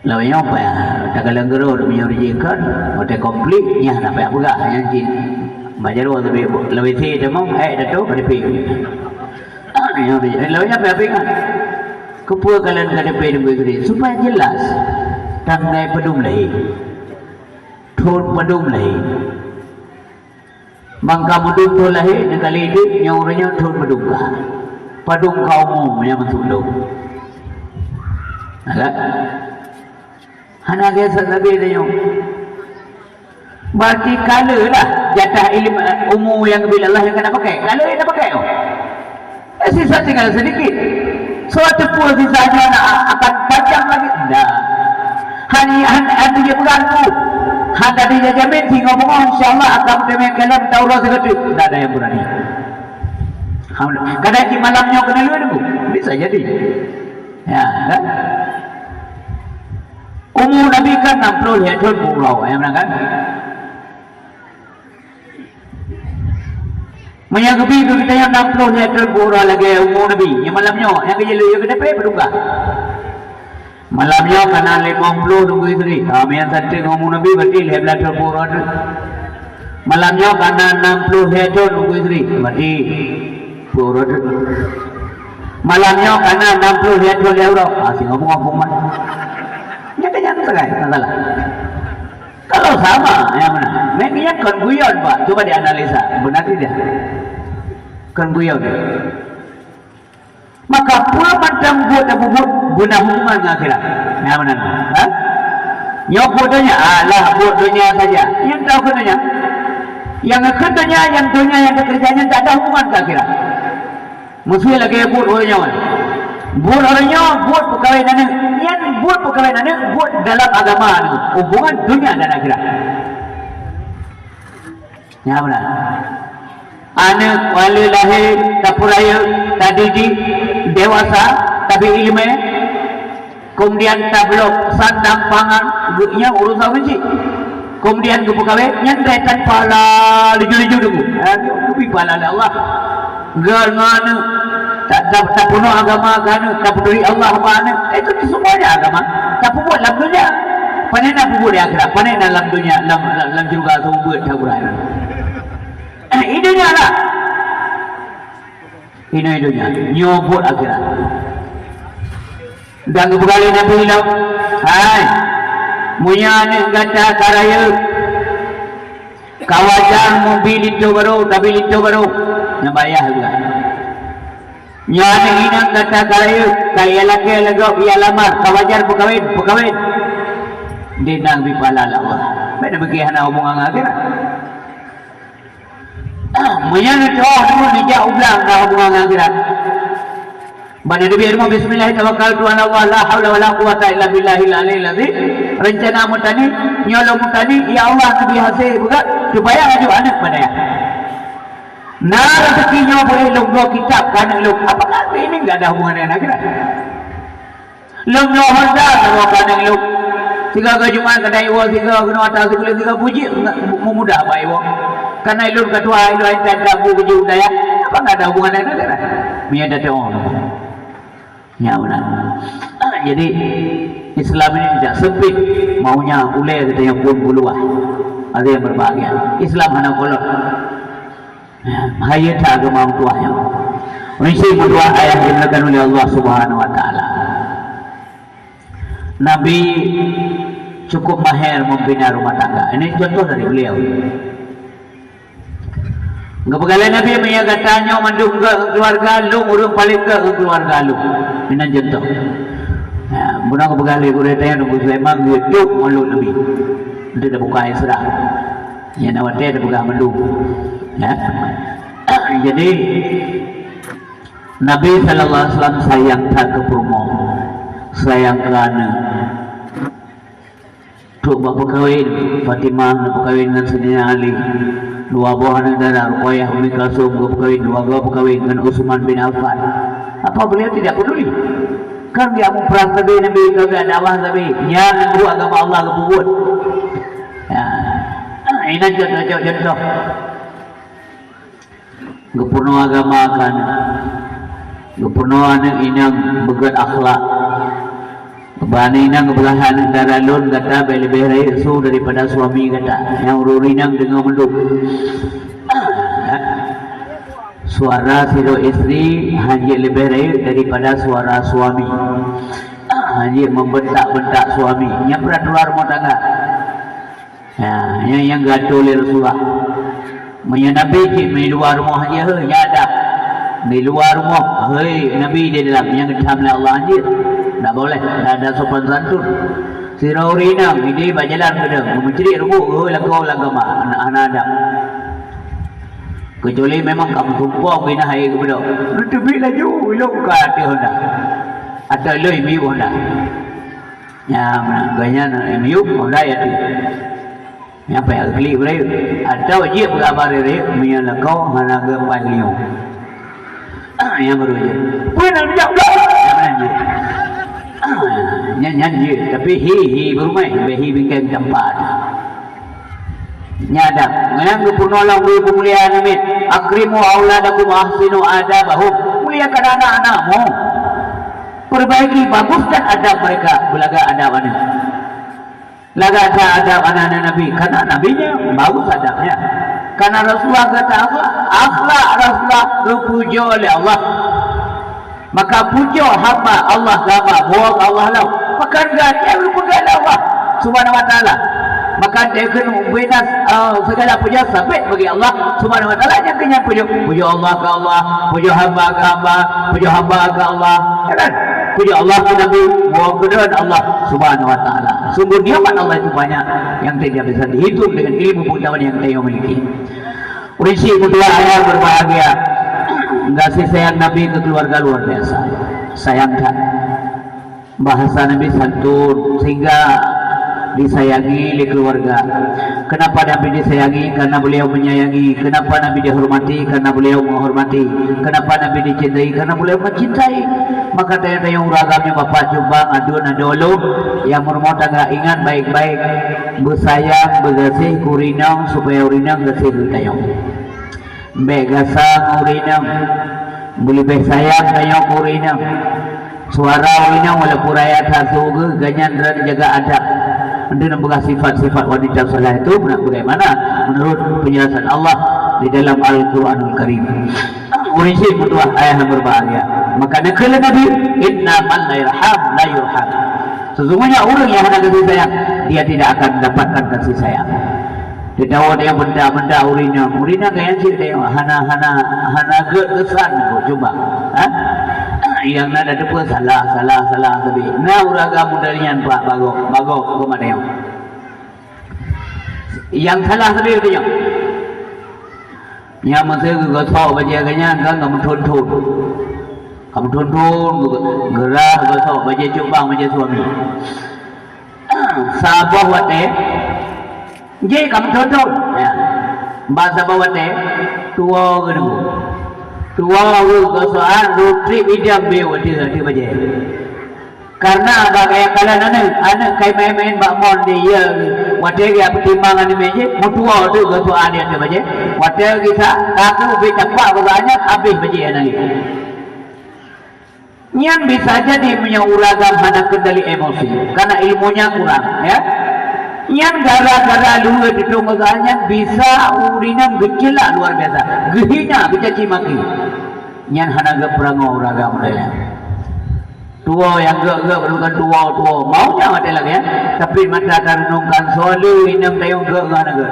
Lawét nyoe payah takalon guru meunyoe rijikon, watée konflik, nyan hana payah peugah, nyan cit bajaroe tapi lawét C teuma, eh, datu K T P. Nyoe rijik, lawét nyan payah peugah. Keupeue kalon K T P Teungku Idris? Supaya jelas tanggai padum lahé. Thon padum lahé. Mangka meudum thon lahé, neukali deuek, nyoe uroe nyoe thon meudum ka. Padum ka umu nyang meutudoh. Alah. Hana gét sabe tanyoe. Berarti ka le lah jatah ilmu, eh, umu nyang geubri Allah nyang ka na pakai. Ka le na pakai, oh. Eh, sisa tinggal sedikit. Soe teupeu sisa nyoe na akan panjang lagi? Ndak. Han, han, han dia berlaku. Han tadi dia jamin singoh beungoh, insya Allah akan teumé kalam Taurat sekeudeh. Ndak ada yang berani. Alhamdulillah. Kadang di malam nyoe kena lewat tu. Bisa jadi. Ya, kan? Umu Nabi kan enam puluh lhèe thôn peuet uroe, ya, kan? Meunyoe geubi keu geutanyoe enam puluh lhèe thôn peuet uroe lagèe umu Nabi, nyang malam nyoe, nyang geujileu yue geudapat peudungga. Malam nyoe ka na limong puluh Teungku Idris. Ha, meunyoe satu ngon umu Nabi berarti lhèe blaih thôn peuet uroe tu. Malam nyoe ka na enam puluh lhèe thôn Teungku Idris, berarti peuet uroe tu. Malam nyoe ka na enam puluh lhèe thôn lhèe uroe. Ha, singoh beungoh peumat. Nyan kan nyan sagai, masalah. Kalau sama, yang mana? Memang nyan kon guyon, Pak. Cuba dianalisa. Benar tidak? Kon guyon. Maka peue mantong buet tapeubuet beuna hubungan ngon akhirat. Nyang meunan, ha? Nyoe buet donya, alah buet donya saja. Nyang tahu keu donya. Nyang keu donya, nyang donya nyang takeureuja nyan tak ada hubungan keu akhirat. Meusé lagèe buet uroe nyoe. Buet uroe nyoe, buet peukawén aneuk. Nyan buet peukawén aneuk, buet dalam agama nyoe. Hubungan donya dan akhirat. Nyang meunan. Aneuk wali lahé, tapeurayeuk, tadidik, dewasa, tabi ileumèe, kemudian tablok sandang pangan, geuh nyan urusan ureueng chik. Kemudian geupeukawén, nyan dai tan pahala liju-liju deungoe. Ha, geubi pahala lé Allah. Geuh ngon aneuk, ta-, ta-, tapeunoh agama keu aneuk, tapeuturi Allah bak aneuk. Itu semuanya agama. Tapeubuet lam dunia. Pane na peubuet di akhirat, pane na lam dunia, lam, lam, lam syurga seumeubeuet that uroe. Eh, i dunia lah. Inoe i dunia, nyoe buet akhirat. Dan geupeugah lé Nabi lom, "Hai, meunyoe aneuk gata ka rayeuk, ka wajar meubi linto barô, tabi linto barô." Nyan bak ayah geuh. Nyoe aneuk inong gata ka rayeuk, ka ia lakèe lé gob, ia lamar, ka wajar peukawén, peukawén. Di na geubi pahala lé Allah. Bèk na piké hana hubungan ngon akhirat. Meunyoe neutu'oh deungon neujak u blang na hubungan ngon akhirat. Ban Nabi deungon, "Bismillah tawakkaltu 'ala Allah, la haula wala quwwata illa billahil aliyyil azim." Rencana meutani, nyoe lôn meutani, "Ya Allah, neubi hasé beugöt, supaya laju aneuk padaya." Na rezeki nyoe boleh lôn bloe kitab keu aneuk lôn. Apakah ini enggak ada hubungan dengan akhirat? Lôn bloe Honda saboh keu aneuk lôn. Sigoe Jumat kadang iwoe, sigoe keunoe ata sibuleuen, sigoe puji meumudah bak iwoe. Karena lôn ka tuha, lôn intat bu keujeuet daya. Apa enggak ada hubungan dengan akhirat? Meunyo dak teu'oh. Nyan meunan. Ah, jadi Islam ini tidak sempit, maunya ulèe geutanyoe pun meuluah. Hadirin yang berbahagia. Islam hana kolot. Hai that agama meutuah nyan. Meunan cit meutuah ayah dimuliakan oleh Allah Subhanahu wa Taala. Nabi cukup mahir membina rumah tangga. Ini contoh dari beliau. Geupeugah lé Nabi, "Meunyo gata nyoe mandum gét ngon keuluwarga lôn, ureueng paléng gét ngon keuluwarga lôn." Meunan contoh. Ya, meunan geupeugah lé gurèe tanyoe Teungku Sulaiman, geuduek Maulud Nabi. Untuk dibuka Isra. Ya, na watèe dipeugah mandum. Ya. Jadi, Nabi sallallahu alaihi wasallam sayang that keu peurumoh, sayang keu aneuk. Trok bak peukawen, Fatimah neupeukawen ngon Saidina Ali. Dua boh aneuk dara, Ruqayyah, Ummi Kalsum, geupeukawen, dua goe peukawen ngon Utsman bin Affan. Apa beliau tidak peduli? Kan geujak muprang sabe Nabi, kan geujak dakwah sabe. Nyan buet agama Allah geupeubuet. Ya. Inan contoh-contoh. Geupeurunoe agama kan. Geupeurunoe aneuk inong beugét akhlak. Bak aneuk inong geupeugah, "Aneuk dara lôn, gata bèk leubeh rayeuk su daripada suami gata." Nyang ureueng inong deungö mandum. Suara sidroe istri hanjeuet leubeh rayeuk daripada suara suami. Hanjeuet membentak-bentak suami. Nyan peuraturan rumoh tangga. Ya, nyang, nyang geuatô lé Rasulullah. Meunyoe Nabi cit meuiluwa rumoh jih, hei, nyan adab. Meuiluwa rumoh, hei, Nabi di dalam, nyang geutam lé Allah jih. Tak boleh, tak ada sopan santun. Sidroe ureueng inong, idéh bak jalan keudeueng, meumeucreuk reuboh, hei, lakoe lam kama, hana, hana adab. Kecuali memang ka meusumpong, keunan hai geubeudôh. Neuteubiet laju, ilôn ka ateueh honda. Ateueh lôn miyueb honda. Nyan, gobnyan miyueb, honda ya tu. Nyan payah geuklik beureuek. Atawa jeuet beuraba reurek, meunyoe lakoe hana geupaih liong. Nyan baru jeuet. Peue na bijak blok? Nyan jeuet. Nyan, nyan jeuet. Tapi hi, hi beurumeh, bèk hi bingkeng tampat. Nyan adab. Nyan geupeurunoe lom guru peumulia namiet. Akrimu auladakum wa ahsinu adabahum. Muliakan anak-anakmu. Perbaiki, baguskan adab mereka. Beulagak adab aneuk. Lagak that adab aneuk-aneuk Nabi. Karena Nabi nyan bagus adabnya. Karena Rasulullah gata akhlak. Akhlak Rasulullah geupujoe lé Allah. Maka pujoe hamba Allah, hamba buet Allah lom. Maka gata geupeugah lé Allah Subhanahu wa Taala. Maka dia keuneuk bina, eh, segala puja sabit bagi Allah Subhanahu wa Taala. Nyang keu nyan pujoe. Pujoe Allah keu Allah, pujoe hamba keu hamba, pujoe hamba keu Allah. Ya kan? Pujoe Allah keu Nabi, pujoe keu Allah Subhanahu wa Taala. Sungguh nikmat Allah itu banyak yang tidak bisa dihitung dengan ilmu pengetahuan yang kita miliki. Ureueng syiek meutuah ayah berbahagia. Kasih sayang Nabi ke keluarga luar biasa. Sayang that. Bahasa Nabi santun sehingga disayangi oleh keluarga. Kenapa Nabi disayangi? Karena beliau menyayangi. Kenapa Nabi dihormati? Karena beliau menghormati. Kenapa Nabi dicintai? Karena beliau mencintai. Maka tanya-tanya uragam yang bapak cubang, adun, adolo, yang berumah tangga, ingat baik-baik. Beusayang, beugaséh keu ureueng inong supaya ureueng inong gaséh keu tanyoe. Bèk gasa ngon ureueng inong. Beuleubeh sayang tanyoe keu ureueng inong. Suara ureueng inong walaupun raya that su geuh, gobnyan ran jaga adab. Untuk mempeugah sifat-sifat wanita saleh itu bagaimana menurut penjelasan Allah di dalam Al-Quranul Karim. Ureueng syiek meutuah ayah yang berbahagia. Maka neukheun lé Nabi, "Inna man la yarham la yurham." Sesungguhnya orang yang hana kasih sayang, dia tidak akan mendapatkan kasih sayang. Teudawa nyang benda-benda ureueng inong. Ureueng inong nyang cit teudawa hana, hana, hana gét keusan, cuba. Ha? Nyang na teupeue salah, salah, salah sabe. Na ureueng agam model nyan, Pak, bagoe, bagoe, keu maté nyoe. Nyang salah sabe teuh nyoe. Nyang meusé geugosok bajèe geuh nyan kan ka meuthon-thon. Ka meuthon-thon, geu-, geurah gosok bajèe cubang, bajèe suami. Saboh watèe, jih ka meuthon-thon. Ya. Bak saboh watèe, tuwo geuh. Tuwo geuh gosokan, rot trép idam beu ateueh, ateueh bajèe. Karena bak gaya kalon aneuk, aneuk kai main-main bak mon di, ya, watèe geujak peutimang aneuk mé jih, meutuwo teuh gosokan di ateueh bajèe. Watèe gisa, ka keuh ubit capak gosokan nyan, habéh bajèe aneuk. Nyan bisa jadi meunyoe ureueng agam hana kendali emosi, karena ilmunya kurang, ya. Nyan gara-gara luweue tutong gosokan nyan bisa ureueng inong geucela luar biasa, geuhina, geucaci maki. Nyan hana gét peurangoe ureueng agam model nyan. Tuwo nyang gét-gét bukan tuwo-tuwo. Maunya watèe lagèe nyan. Tapi mata tareunungkan soe le inong tayong gét ngon hana gét.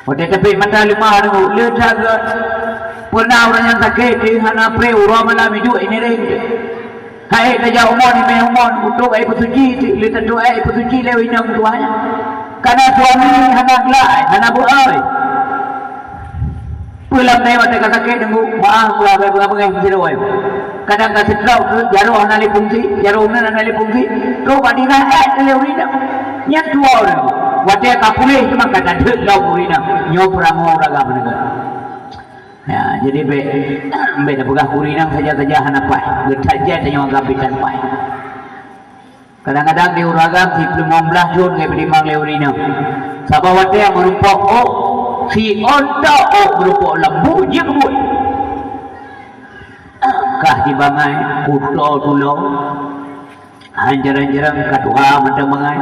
Watèe tapék mata leumah nyoe, le that gét. Peuna ureueng nyang sakét, hana pré uroe malam iduek inéh. Hai tajak umoe, imé umoe, untuk ai peusuci, le tatuek ai peusuci lé inong tuha nyan. Karena suami hana glak, hana beuai. Peue lam nai watèe ka sakét deungon, maah, peue, peue, peue, peue, sidroe. Kadang ka seutrok keu jaroe hana lé fungsi, jaroe uneun hana lé fungsi, trok bak dira, eh, lé ureueng inong. Nyan tuwo ureueng. Watèe ka puléh teuma ka tadeuek lom ureueng inong. Nyoe peurangoe ureueng agam nyan. Ya, jadi bèk, bèk tapeugah ureueng inong saja-saja hana paih. Geutajak tanyoe agam bisan paih. Kadang-kadang di ureueng agam siplôh limong blaih thôn ka peutimang lé ureueng inong. Saboh watèe meurumpok ôk, siôn tok ôk meurumpok lam buet jeuet buet. Kah jibangai, kuto tulo, hanjaran-jaran ka tuha mantong bangai.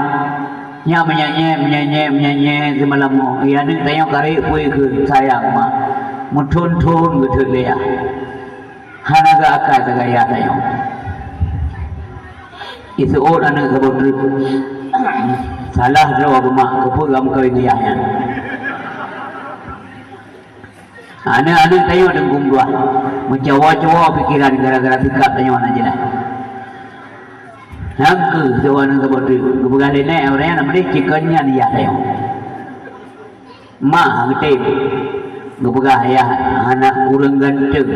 Nyan meunyanyi, meunyanyi, meunyanyi simalam nyoe. Iya, aneuk tanyoe karek pui keu sayang mak. Meuthon-thon geuteuk lé yah. Hana geuakai sagai yah tanyoe. Iseuôt aneuk saboh treuk. Salah droe geumak, keupeue gam kawin yah nyan. Aneuk-aneuk tanyoe deunggong dua. Meucawa-cawa pikiran gara-gara sikap tanyoe hana jeulaih. Nyang keuh, saboh aneuk saboh treuk. Geupeugah lé nèk, ureueng nyan meudeh cikon nyan yah tanyoe. Mak geutem. Geupeugah yah aneuk ureueng ganteng.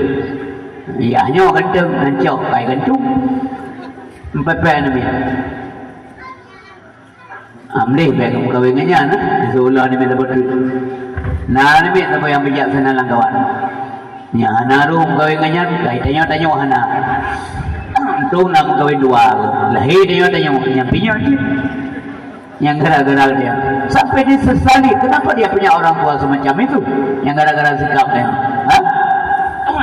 Yah nyoe ganteng, ancok kai gantung. Empèk-pèk aneuk miet. Amleh bèk meukawen ngon nyan, eh. Seolah ni minta beutôi. Nah, ni minta nyang bijaksana lam kawan. Nyan, na ru meukawen ngon nyan, kai tanyoe-tanyoe hana. Untung na meukawen dua. Lahé tanyoe-tanyoe, nyan pinyöt cit. Nyang gara-gara dia. Sampai disesali, kenapa dia punya orang tua semacam itu? Nyang gara-gara sikap dia. Ha?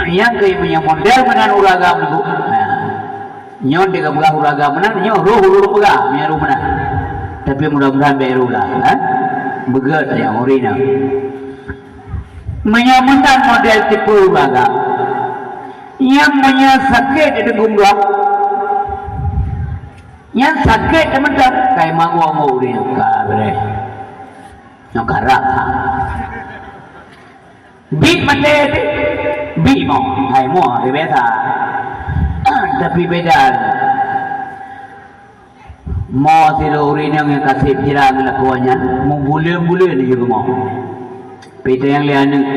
Nyang keu model meunan ureueng agam tu. Ha. Nyoe teuka peugah ureueng agam meunan, nyoe roh ureueng peugah, meunyo roh meunan. Tapi mudah-mudahan bèk roh lah, ha? Beugèt nyang uri nyan. Meunyo meunan model tipe ureueng agam. Nyang meunyo sakét di deunggong dua. Nyang sakét teumantong, kai mangoe-ngoe uri nyoe ka beureh. Nyoe karap ha. Bit maté teuh, bit mo. Hai mo, dia biasa. Tapi beda. Mo sidroe ureueng inong nyang kaseb sira ngon lakoe nyan, meubuleuen-buleuen laju geumo. Pih tanyong lé aneuk,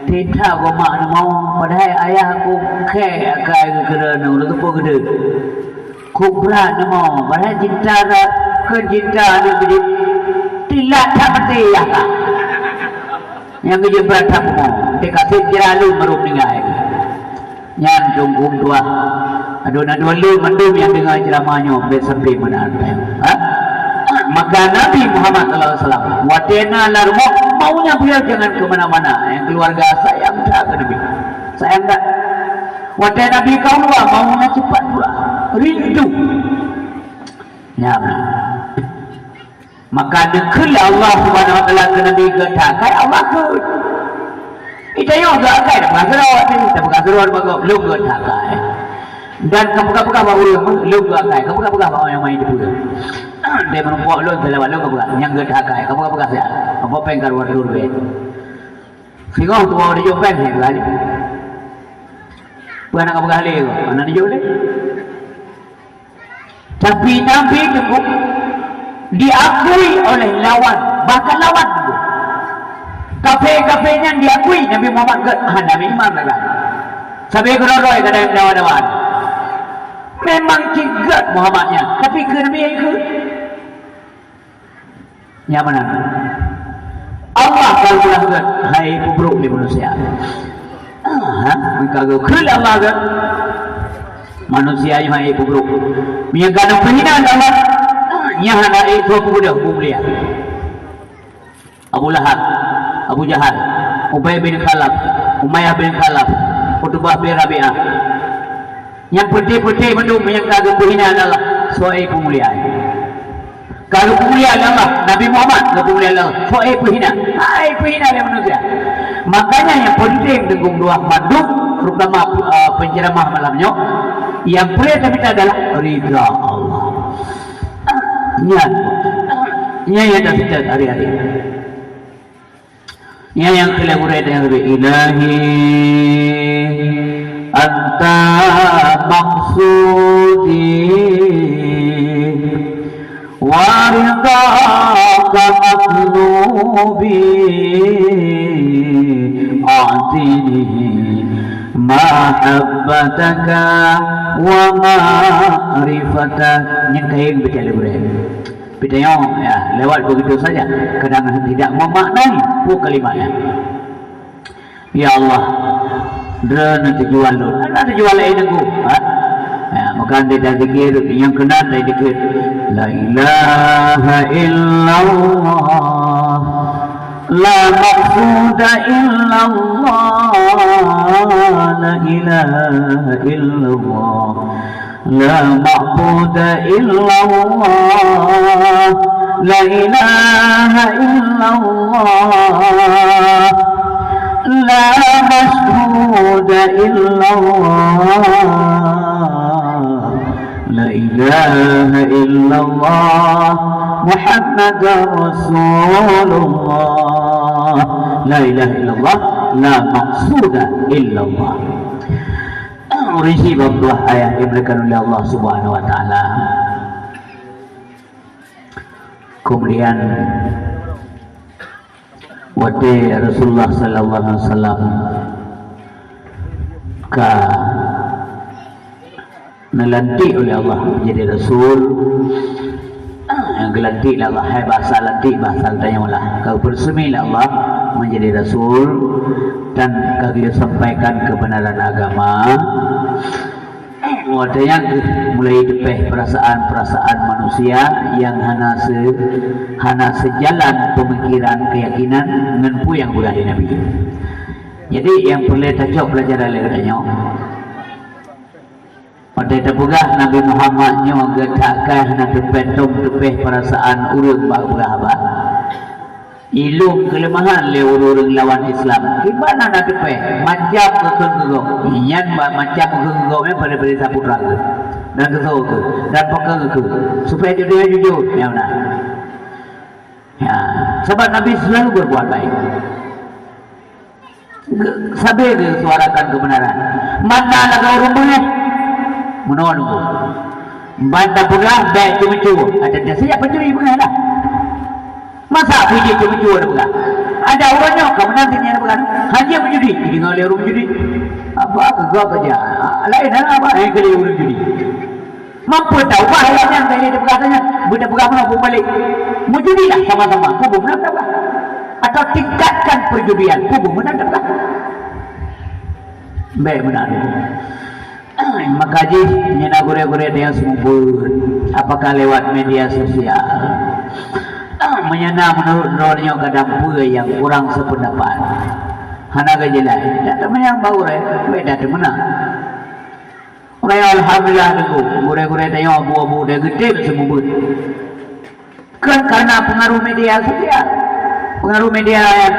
"Teutab geumak neumo, padahai ayah ku khèe akai geukeureueng, lôn teupeu geudeue." Kubra neumo, padahai cinta ra-, keu cinta aneuk beudeuh, tilat that maté yah ka. Nyang geujeuet brat that bumoe, teuka seb jira lôn baru meuninggai. Nyan dum gum tuah. Aduen-aduen lôn mandum nyang deungoe ceuramah nyoe bèk sampai meunan. Ha? Maka Nabi Muhammad sallallahu alaihi wasallam, watèe na lam rumoh, maunya beliau jangan ke mana-mana. Nyang keluarga sayang that keu Nabi. Sayang that. Watèe Nabi ka u luwa, maunya cepat pula. Rindu. Nyan. Maka neukheun lé Allah Subhanahu wa Taala keu Nabi geuh that akai, Allah kheun. Geutanyoe geuh akai, tapeugah keudroe, tapeugah keudroe bak gob, lôn geuh that akai. Dan kapeugah-peugah bak ureueng, lôn geuh akai, kapeugah-peugah bak nyang main di peue. Dia meurumpok lôn, salawat lôn kapeugah, nyang geuh that akai, kapeugah-peugah siat. Apa péng karu-karu lé. Singoh tuwoe di jok péng, hai, geuh lé. Peue hana kapeugah lé, hana di jok lé. Tapi Nabi teungku diakui oleh lawan, bahkan lawan teungku. Kafé-kafé nyan diakui Nabi Muhammad gèt, ah, Nabi Imam dah. Sabe keudroe-droe kadang dawa-dawa. Memang cit gèt Muhammad nyan, tapi keu Nabi ikut. Nyang meunan. Allah ka geupeugah gèt, hai peubrok lé manusia. Ah, ha? Meuka geukheun Allah gèt. Manusia nyoe hai peubrok. Meunyo ka na peuhina Allah, ah, nyan hana ék tuha peubeudôh peumulia. Abu Lahab, Abu Jahal, Ubay bin Khalaf, Umayyah bin Khalaf, Utbah bin Rabi'ah. Nyang peuté-peuté mandum nyang ka geupeuhina Allah, soe peumulia. Ka geupeulia lé Allah, Nabi Muhammad geupeulia lé Allah. Soe peuhina? Hai peuhina lé manusia. Makanya nyang penting deunggong dua mandum, terutama, eh, penceramah malam nyoe, nyang perlu kita minta adalah ridha Allah. Nyan. Nyan nyang kita hari-hari. Nyan nyang keu lhèe gurèe nyang leubeh, "Ilahi anta maqsudi wa ridhaka matlubi, a'tini mahabbataka wa ma'rifatak." Nyang kayém beutôi lhèe gurèe. Tapi tanyoe, ya, lewat begitu saja. Kadang tidak memaknai peue kalimat nyan. Ya Allah, droeneuh tujuan lôn. Hana tujuan laén teungku, ha? Ya, maka anda dah zikir, nyang keunan dah zikir. La ilaha illallah. La maqsuda illallah, la ilaha illallah. La ma'buda illallah, la ilaha illallah. La masyhuda illallah, la ilaha illallah. Muhammadar Rasulullah, la ilaha illallah. La maqsuda illallah. Ureueng syiek, Bapak Ayah dimuliakan oleh Allah Subhanahu wa Taala. Kemudian, watée Rasulullah sallallahu alaihi wasallam ka neulantik oleh Allah menjadi rasul, nyang geulantik lé Allah, hai bahasa lantik, bahasa geutanyoe lah, ka geupeureuseumi lé Allah menjadi rasul dan ka geusampaikan kebenaran agama. Watée nyan mulai teupeh perasaan-perasaan manusia nyang hana se-, hana seujalan peumikiran, keuyakinan ngon peue nyang geupeugah lé Nabi. Jadi, nyang peureulée tacok peulajaran lé geutanyoe, watée tapeugah Nabi Muhammad nyoe geutak kah na teupeh tom teupeh perasaan ureuëng bak peugah haba. Ilong keuleumahan lé ureuëng lawan Islam. Kiban na teupeh, macam geukheun keu gob. Nyan ba-, macam geukheun keu gob nyan pada-pada saputra geuh. Dan geusoe geuh. Dan pakon geuh. Supaya jujur, jujur. Ya, beuna. Ya. Sabab Nabi selalu berbuat baik. Ge-, sabe geusuarakan kebenaran. Mata lagak ureuëng beungéh. Meunoe nunggu. Ban tapeugah bék ceumeucue. Ada dah siap pencuri beungéh dah. Masa puji ceumeucue tapeugah. Ada ureuëng nyoe ka meunan teunyata peugah. Hanya meujudi. Jadi ngon lé ureuëng meujudi. Apa keu gob aja. Lain hana apa. Eh, keu lé ureuëng judi. Mampu taubah awak nyan, dari dia peugah nyan, beuna peugah meunoe pun balik. Meujudilah sama-sama, pun beuna taubah. Atau tingkatkan perjudian, pun beuna taubah. Baik beuna. Maka jih, meunyoe na gurée-gurée nyang seumeubeuet, apakah lewat media sosial, meunyoe na meunurot droe nyoe kadang peue nyang kurang seupeundapat, hana geujeulaih, dak teumeunang bak gurée, baik dak teumeunang. Makanya alhamdulillah teungku, gurée-gurée tanyoe abu-abu deh geutem seumeubeuet. Kan karena pengaruh media sosial. Pengaruh media yang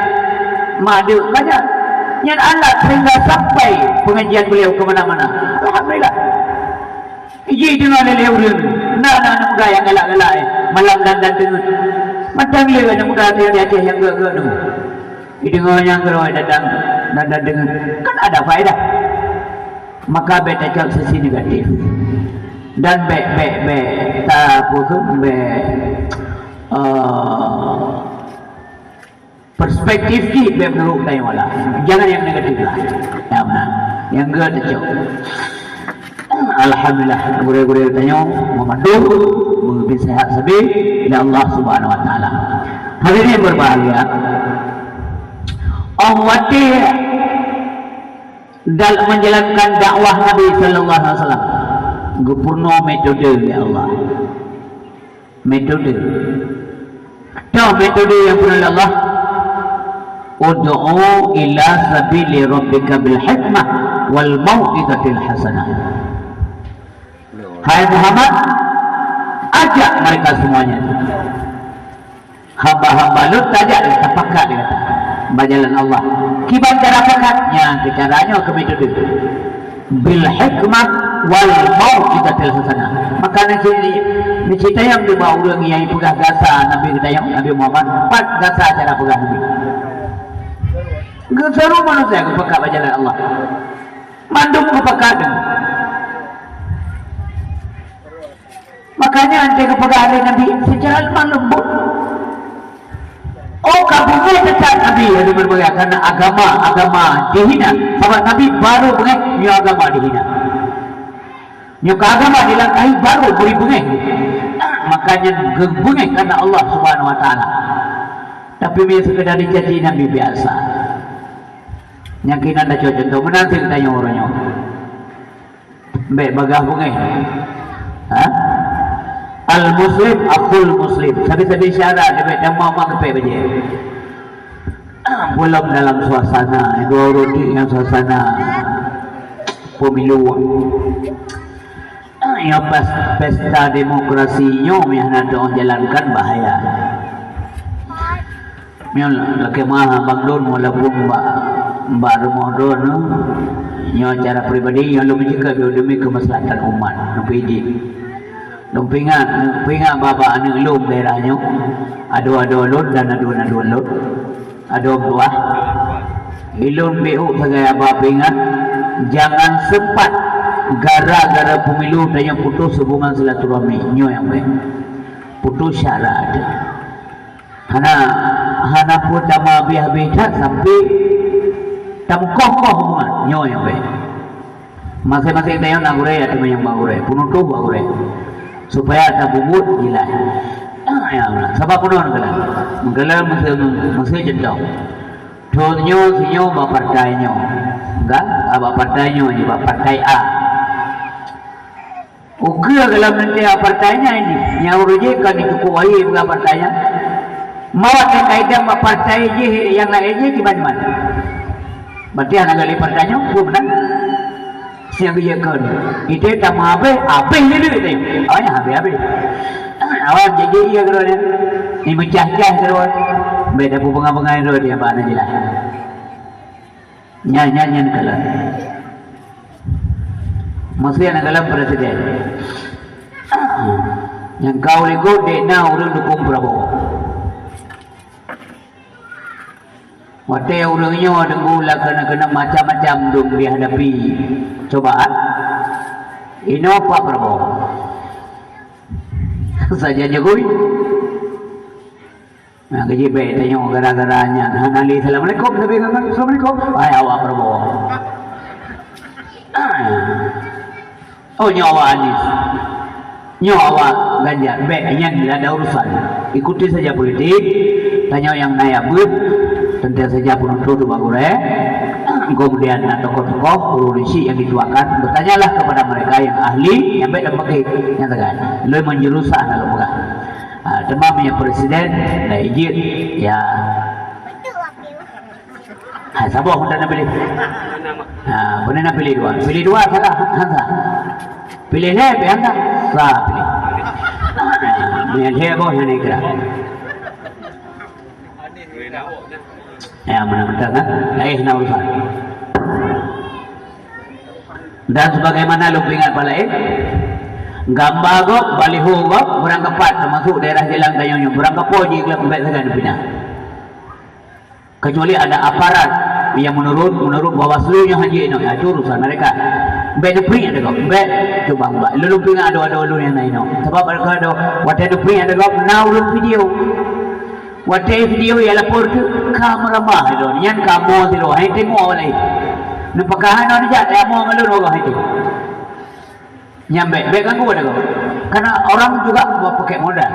madeu banyak. Nyan alat sehingga sampai pengajian beliau ke mana-mana. Alhamdulillah. Iji deungoe lé ureuëng. Na, na, na muda nyang galak-galak, eh. Malam dan, dan teungeut. Mantong lé na muda di Aceh nyang geuh-geuh tu. Ideungoe nyang keudroe datang dan, dan deungoe, kan ada faedah. Maka bék tacok sisi negatif. Dan bék, bék, bék ta-, apa tu, bék, eh, perspektif jih bék meunurot tanyoe lah. Jangan yang negatif lah. Ya, beuna. Nyang geuh tacok. Alhamdulillah, gurée-gurée tanyoe meumandum, meubi sehat sabe, ya Allah Subhanahu wa Taala. Hadirin yang berbahagia, óh watée dalam menjalankan dakwah Nabi sallallahu alaihi wasallam, geupeurunoe metode lé Allah. Metode. Toh metode nyang peurunoe lé Allah? Ud'u ila sabili rabbika bil hikmah wal mau'izatil hasanah. Hai Muhammad, ajak mereka semuanya. Hamba-hamba Lôn tajak lé, tapakat lé gata bak jalan Allah. Kiban cara pakat? Nyan keu cara nyoe keu metode. Bil hikmah wal mau'izatil hasanah. Maka na sini, ni cerita nyang dibawa ureuëng nyang peugah gasa Nabi geutanyoe, Nabi Muhammad, pat gasa cara peugah Nabi. Geusuruh manusia geupakat bak jalan Allah. Mandum geupakat. Makanya, anté geupeugah lé Nabi secara lemah lembut. Oh, ka beungéh teutab Nabi, ada berbagai karena agama, agama dihina. Sabab Nabi baru beungéh, nyoe agama dihina. Nyoe ka agama dilangkahi, baru beri beungéh. Makanya geubeungéh karena Allah Subhanahu wa Taala. Tapi, meunyoe sekedar dicaci Nabi biasa. Nyang keunan tacok contoh, meunan sit tanyoe uroe nyoe. Bék bagaih beungéh. Ha? Al-muslim akhul muslim. Sabe-sabe syarat dia bék tamah mak kepek bajée. Belum dalam suasana, dua ureueng nyang suasana pemilu. Nyoe pas pesta demokrasi nyoe meuhana teujalankan bahaya. Nyoe lakée meuah abang lôn walaupun bak, bak rumoh droeneuh, nyoe cara pribadi nyoe lôn meucakap demi kemaslahatan umat. Neupeuijin. Lôn peuingat, peuingat bak-bak aneuk lôn daerah nyoe, adoe-adoe lôn dan adoe-adoe lôn, adoe meutuah. Ilôn B U sagai haba peuingat, jangan sempat gara-gara pemilu tanyoe putus hubungan silaturahmi. Nyoe nyang bèk. Putus syarat. Hana, hana peue tameuhabéh-habéh that sampai tameukoh-koh hubungan. Nyoe nyang bèk. Maséng-maséng tanyoe na gurèe, ateueh nyang ba gurèe, peunutôh ba gurèe. Supaya tapubuet jilai. Ah, ya, sabab peue nyoe meukeuleuh. Meukeuleuh meusé, meusé cuntoh. Thon nyoe, si nyoe bak partai nyoe. Enggak, bak partai nyoe, bak partai A. Ukeue dalam nanti partai nyan jih, nyang ureueng jih kon jicukôp wahé peugah partai nyan. Mawat nyang ka idam bak partai jih nyang laén jih kiban-kiban. Berarti hana galak partai nyoe, peue meunan? Siang geujak kon. Ite tameuhabéh, habéh lé duit teh. Awaknyan habéh-habéh. Awak jadi iya keudroe nyan. Ni meucah-cah keudroe. Bèk tapeubunga-bunga keudroe dia bak na jeulaih. Nyan, nyan, nyan kalon. Mesti aneuk kalon presiden. Nyang ka u likot dek na ureueng dukung Prabowo. Watèe ureueng nyoe deungoe lah keuneuk-keuneuk macam-macam dum dihadapi cobaan, inoe Pak Prabowo. Sajan Jokowi. Nah, gaji baik tanyoe gara-gara nyan. Hana lé assalamualaikum, tapi ngan assalamualaikum. Hai awak Prabowo. Oh, nyoe awak Anies. Nyoe awak Ganjar. Baik, nyan ada urusan. Ikuti saja politik. Tanyoe nyang na ya beuet. Teuntèe saja peunutôh tu bagus, eh. Kemudian na tokoh-tokoh, ureueng syiek nyang dituakan. Bertanyalah kepada mereka yang ahli, nyang baik dan pakai nyang tegas. Lôn meunjurus sah dalam peugah. Ah, teuma meunyoe presiden, dah ijin, ya. Hai, saboh pun tak nak pilih. Ha, boleh nak pilih dua. Pilih dua, salah. Hansa. Pilih lé, pilih hansa. Sah pilih. Ha, meunyoe lé boh nyang ikra. Ya, mana betul kan? Lain nak urusan. Dan sebagaimana lôn peuingat bak laén, gamba gob, baliho gob, beurangkapat, teumasuk daerah jalan tanyoe nyoe, beurangkapat jih gleh peumbet sagai neupinah. Kecuali ada aparat yang menurut, menurut Bawaslu nyoe hana jeuet inoe, itu urusan mereka. Bèk neupriek ata gob, bèk cuba bak. Lôn peuingat adoe-adoe lôn nyang na inoe. Sabab mereka adoe, watèe neupriek ata gob, na ureueng video. Watèe video ya lapor tu, ka meuramah lôn. Nyan kamoe sidroe, hai timoh awak laén. Neupakah hana dijak, teuka amoe ngon lôn orang itu. Nyan bèk, bèk ganggu ata gob. Karena orang juga pakai modal.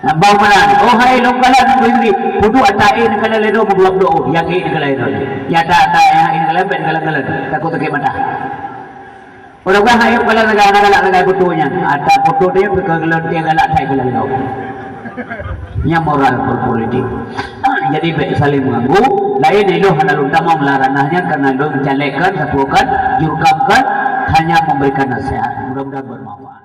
Nah, bang malam, oh hai lôn kalon beli, peuduek ata éh neukalon lé droe meudua ploh, nyang éh neukalon lé droe. Nyata ata nyang éh neukalon bèk neukalon-kalon, takot sakét mata. Ureueng bah hai lôn kalon lagèe aneuk galak lagèe foto nyan. Ata foto dia peukalon dia galak that kalon lé droe. Nyan moral berpolitik. Jadi bèk saling mengganggu. Laén ilôn hana lôn tamong lam ranah nyan karena lôn calegkan, sapukan, jurukamkan, hanya memberikan nasihat. Mudah-mudahan bermanfaat.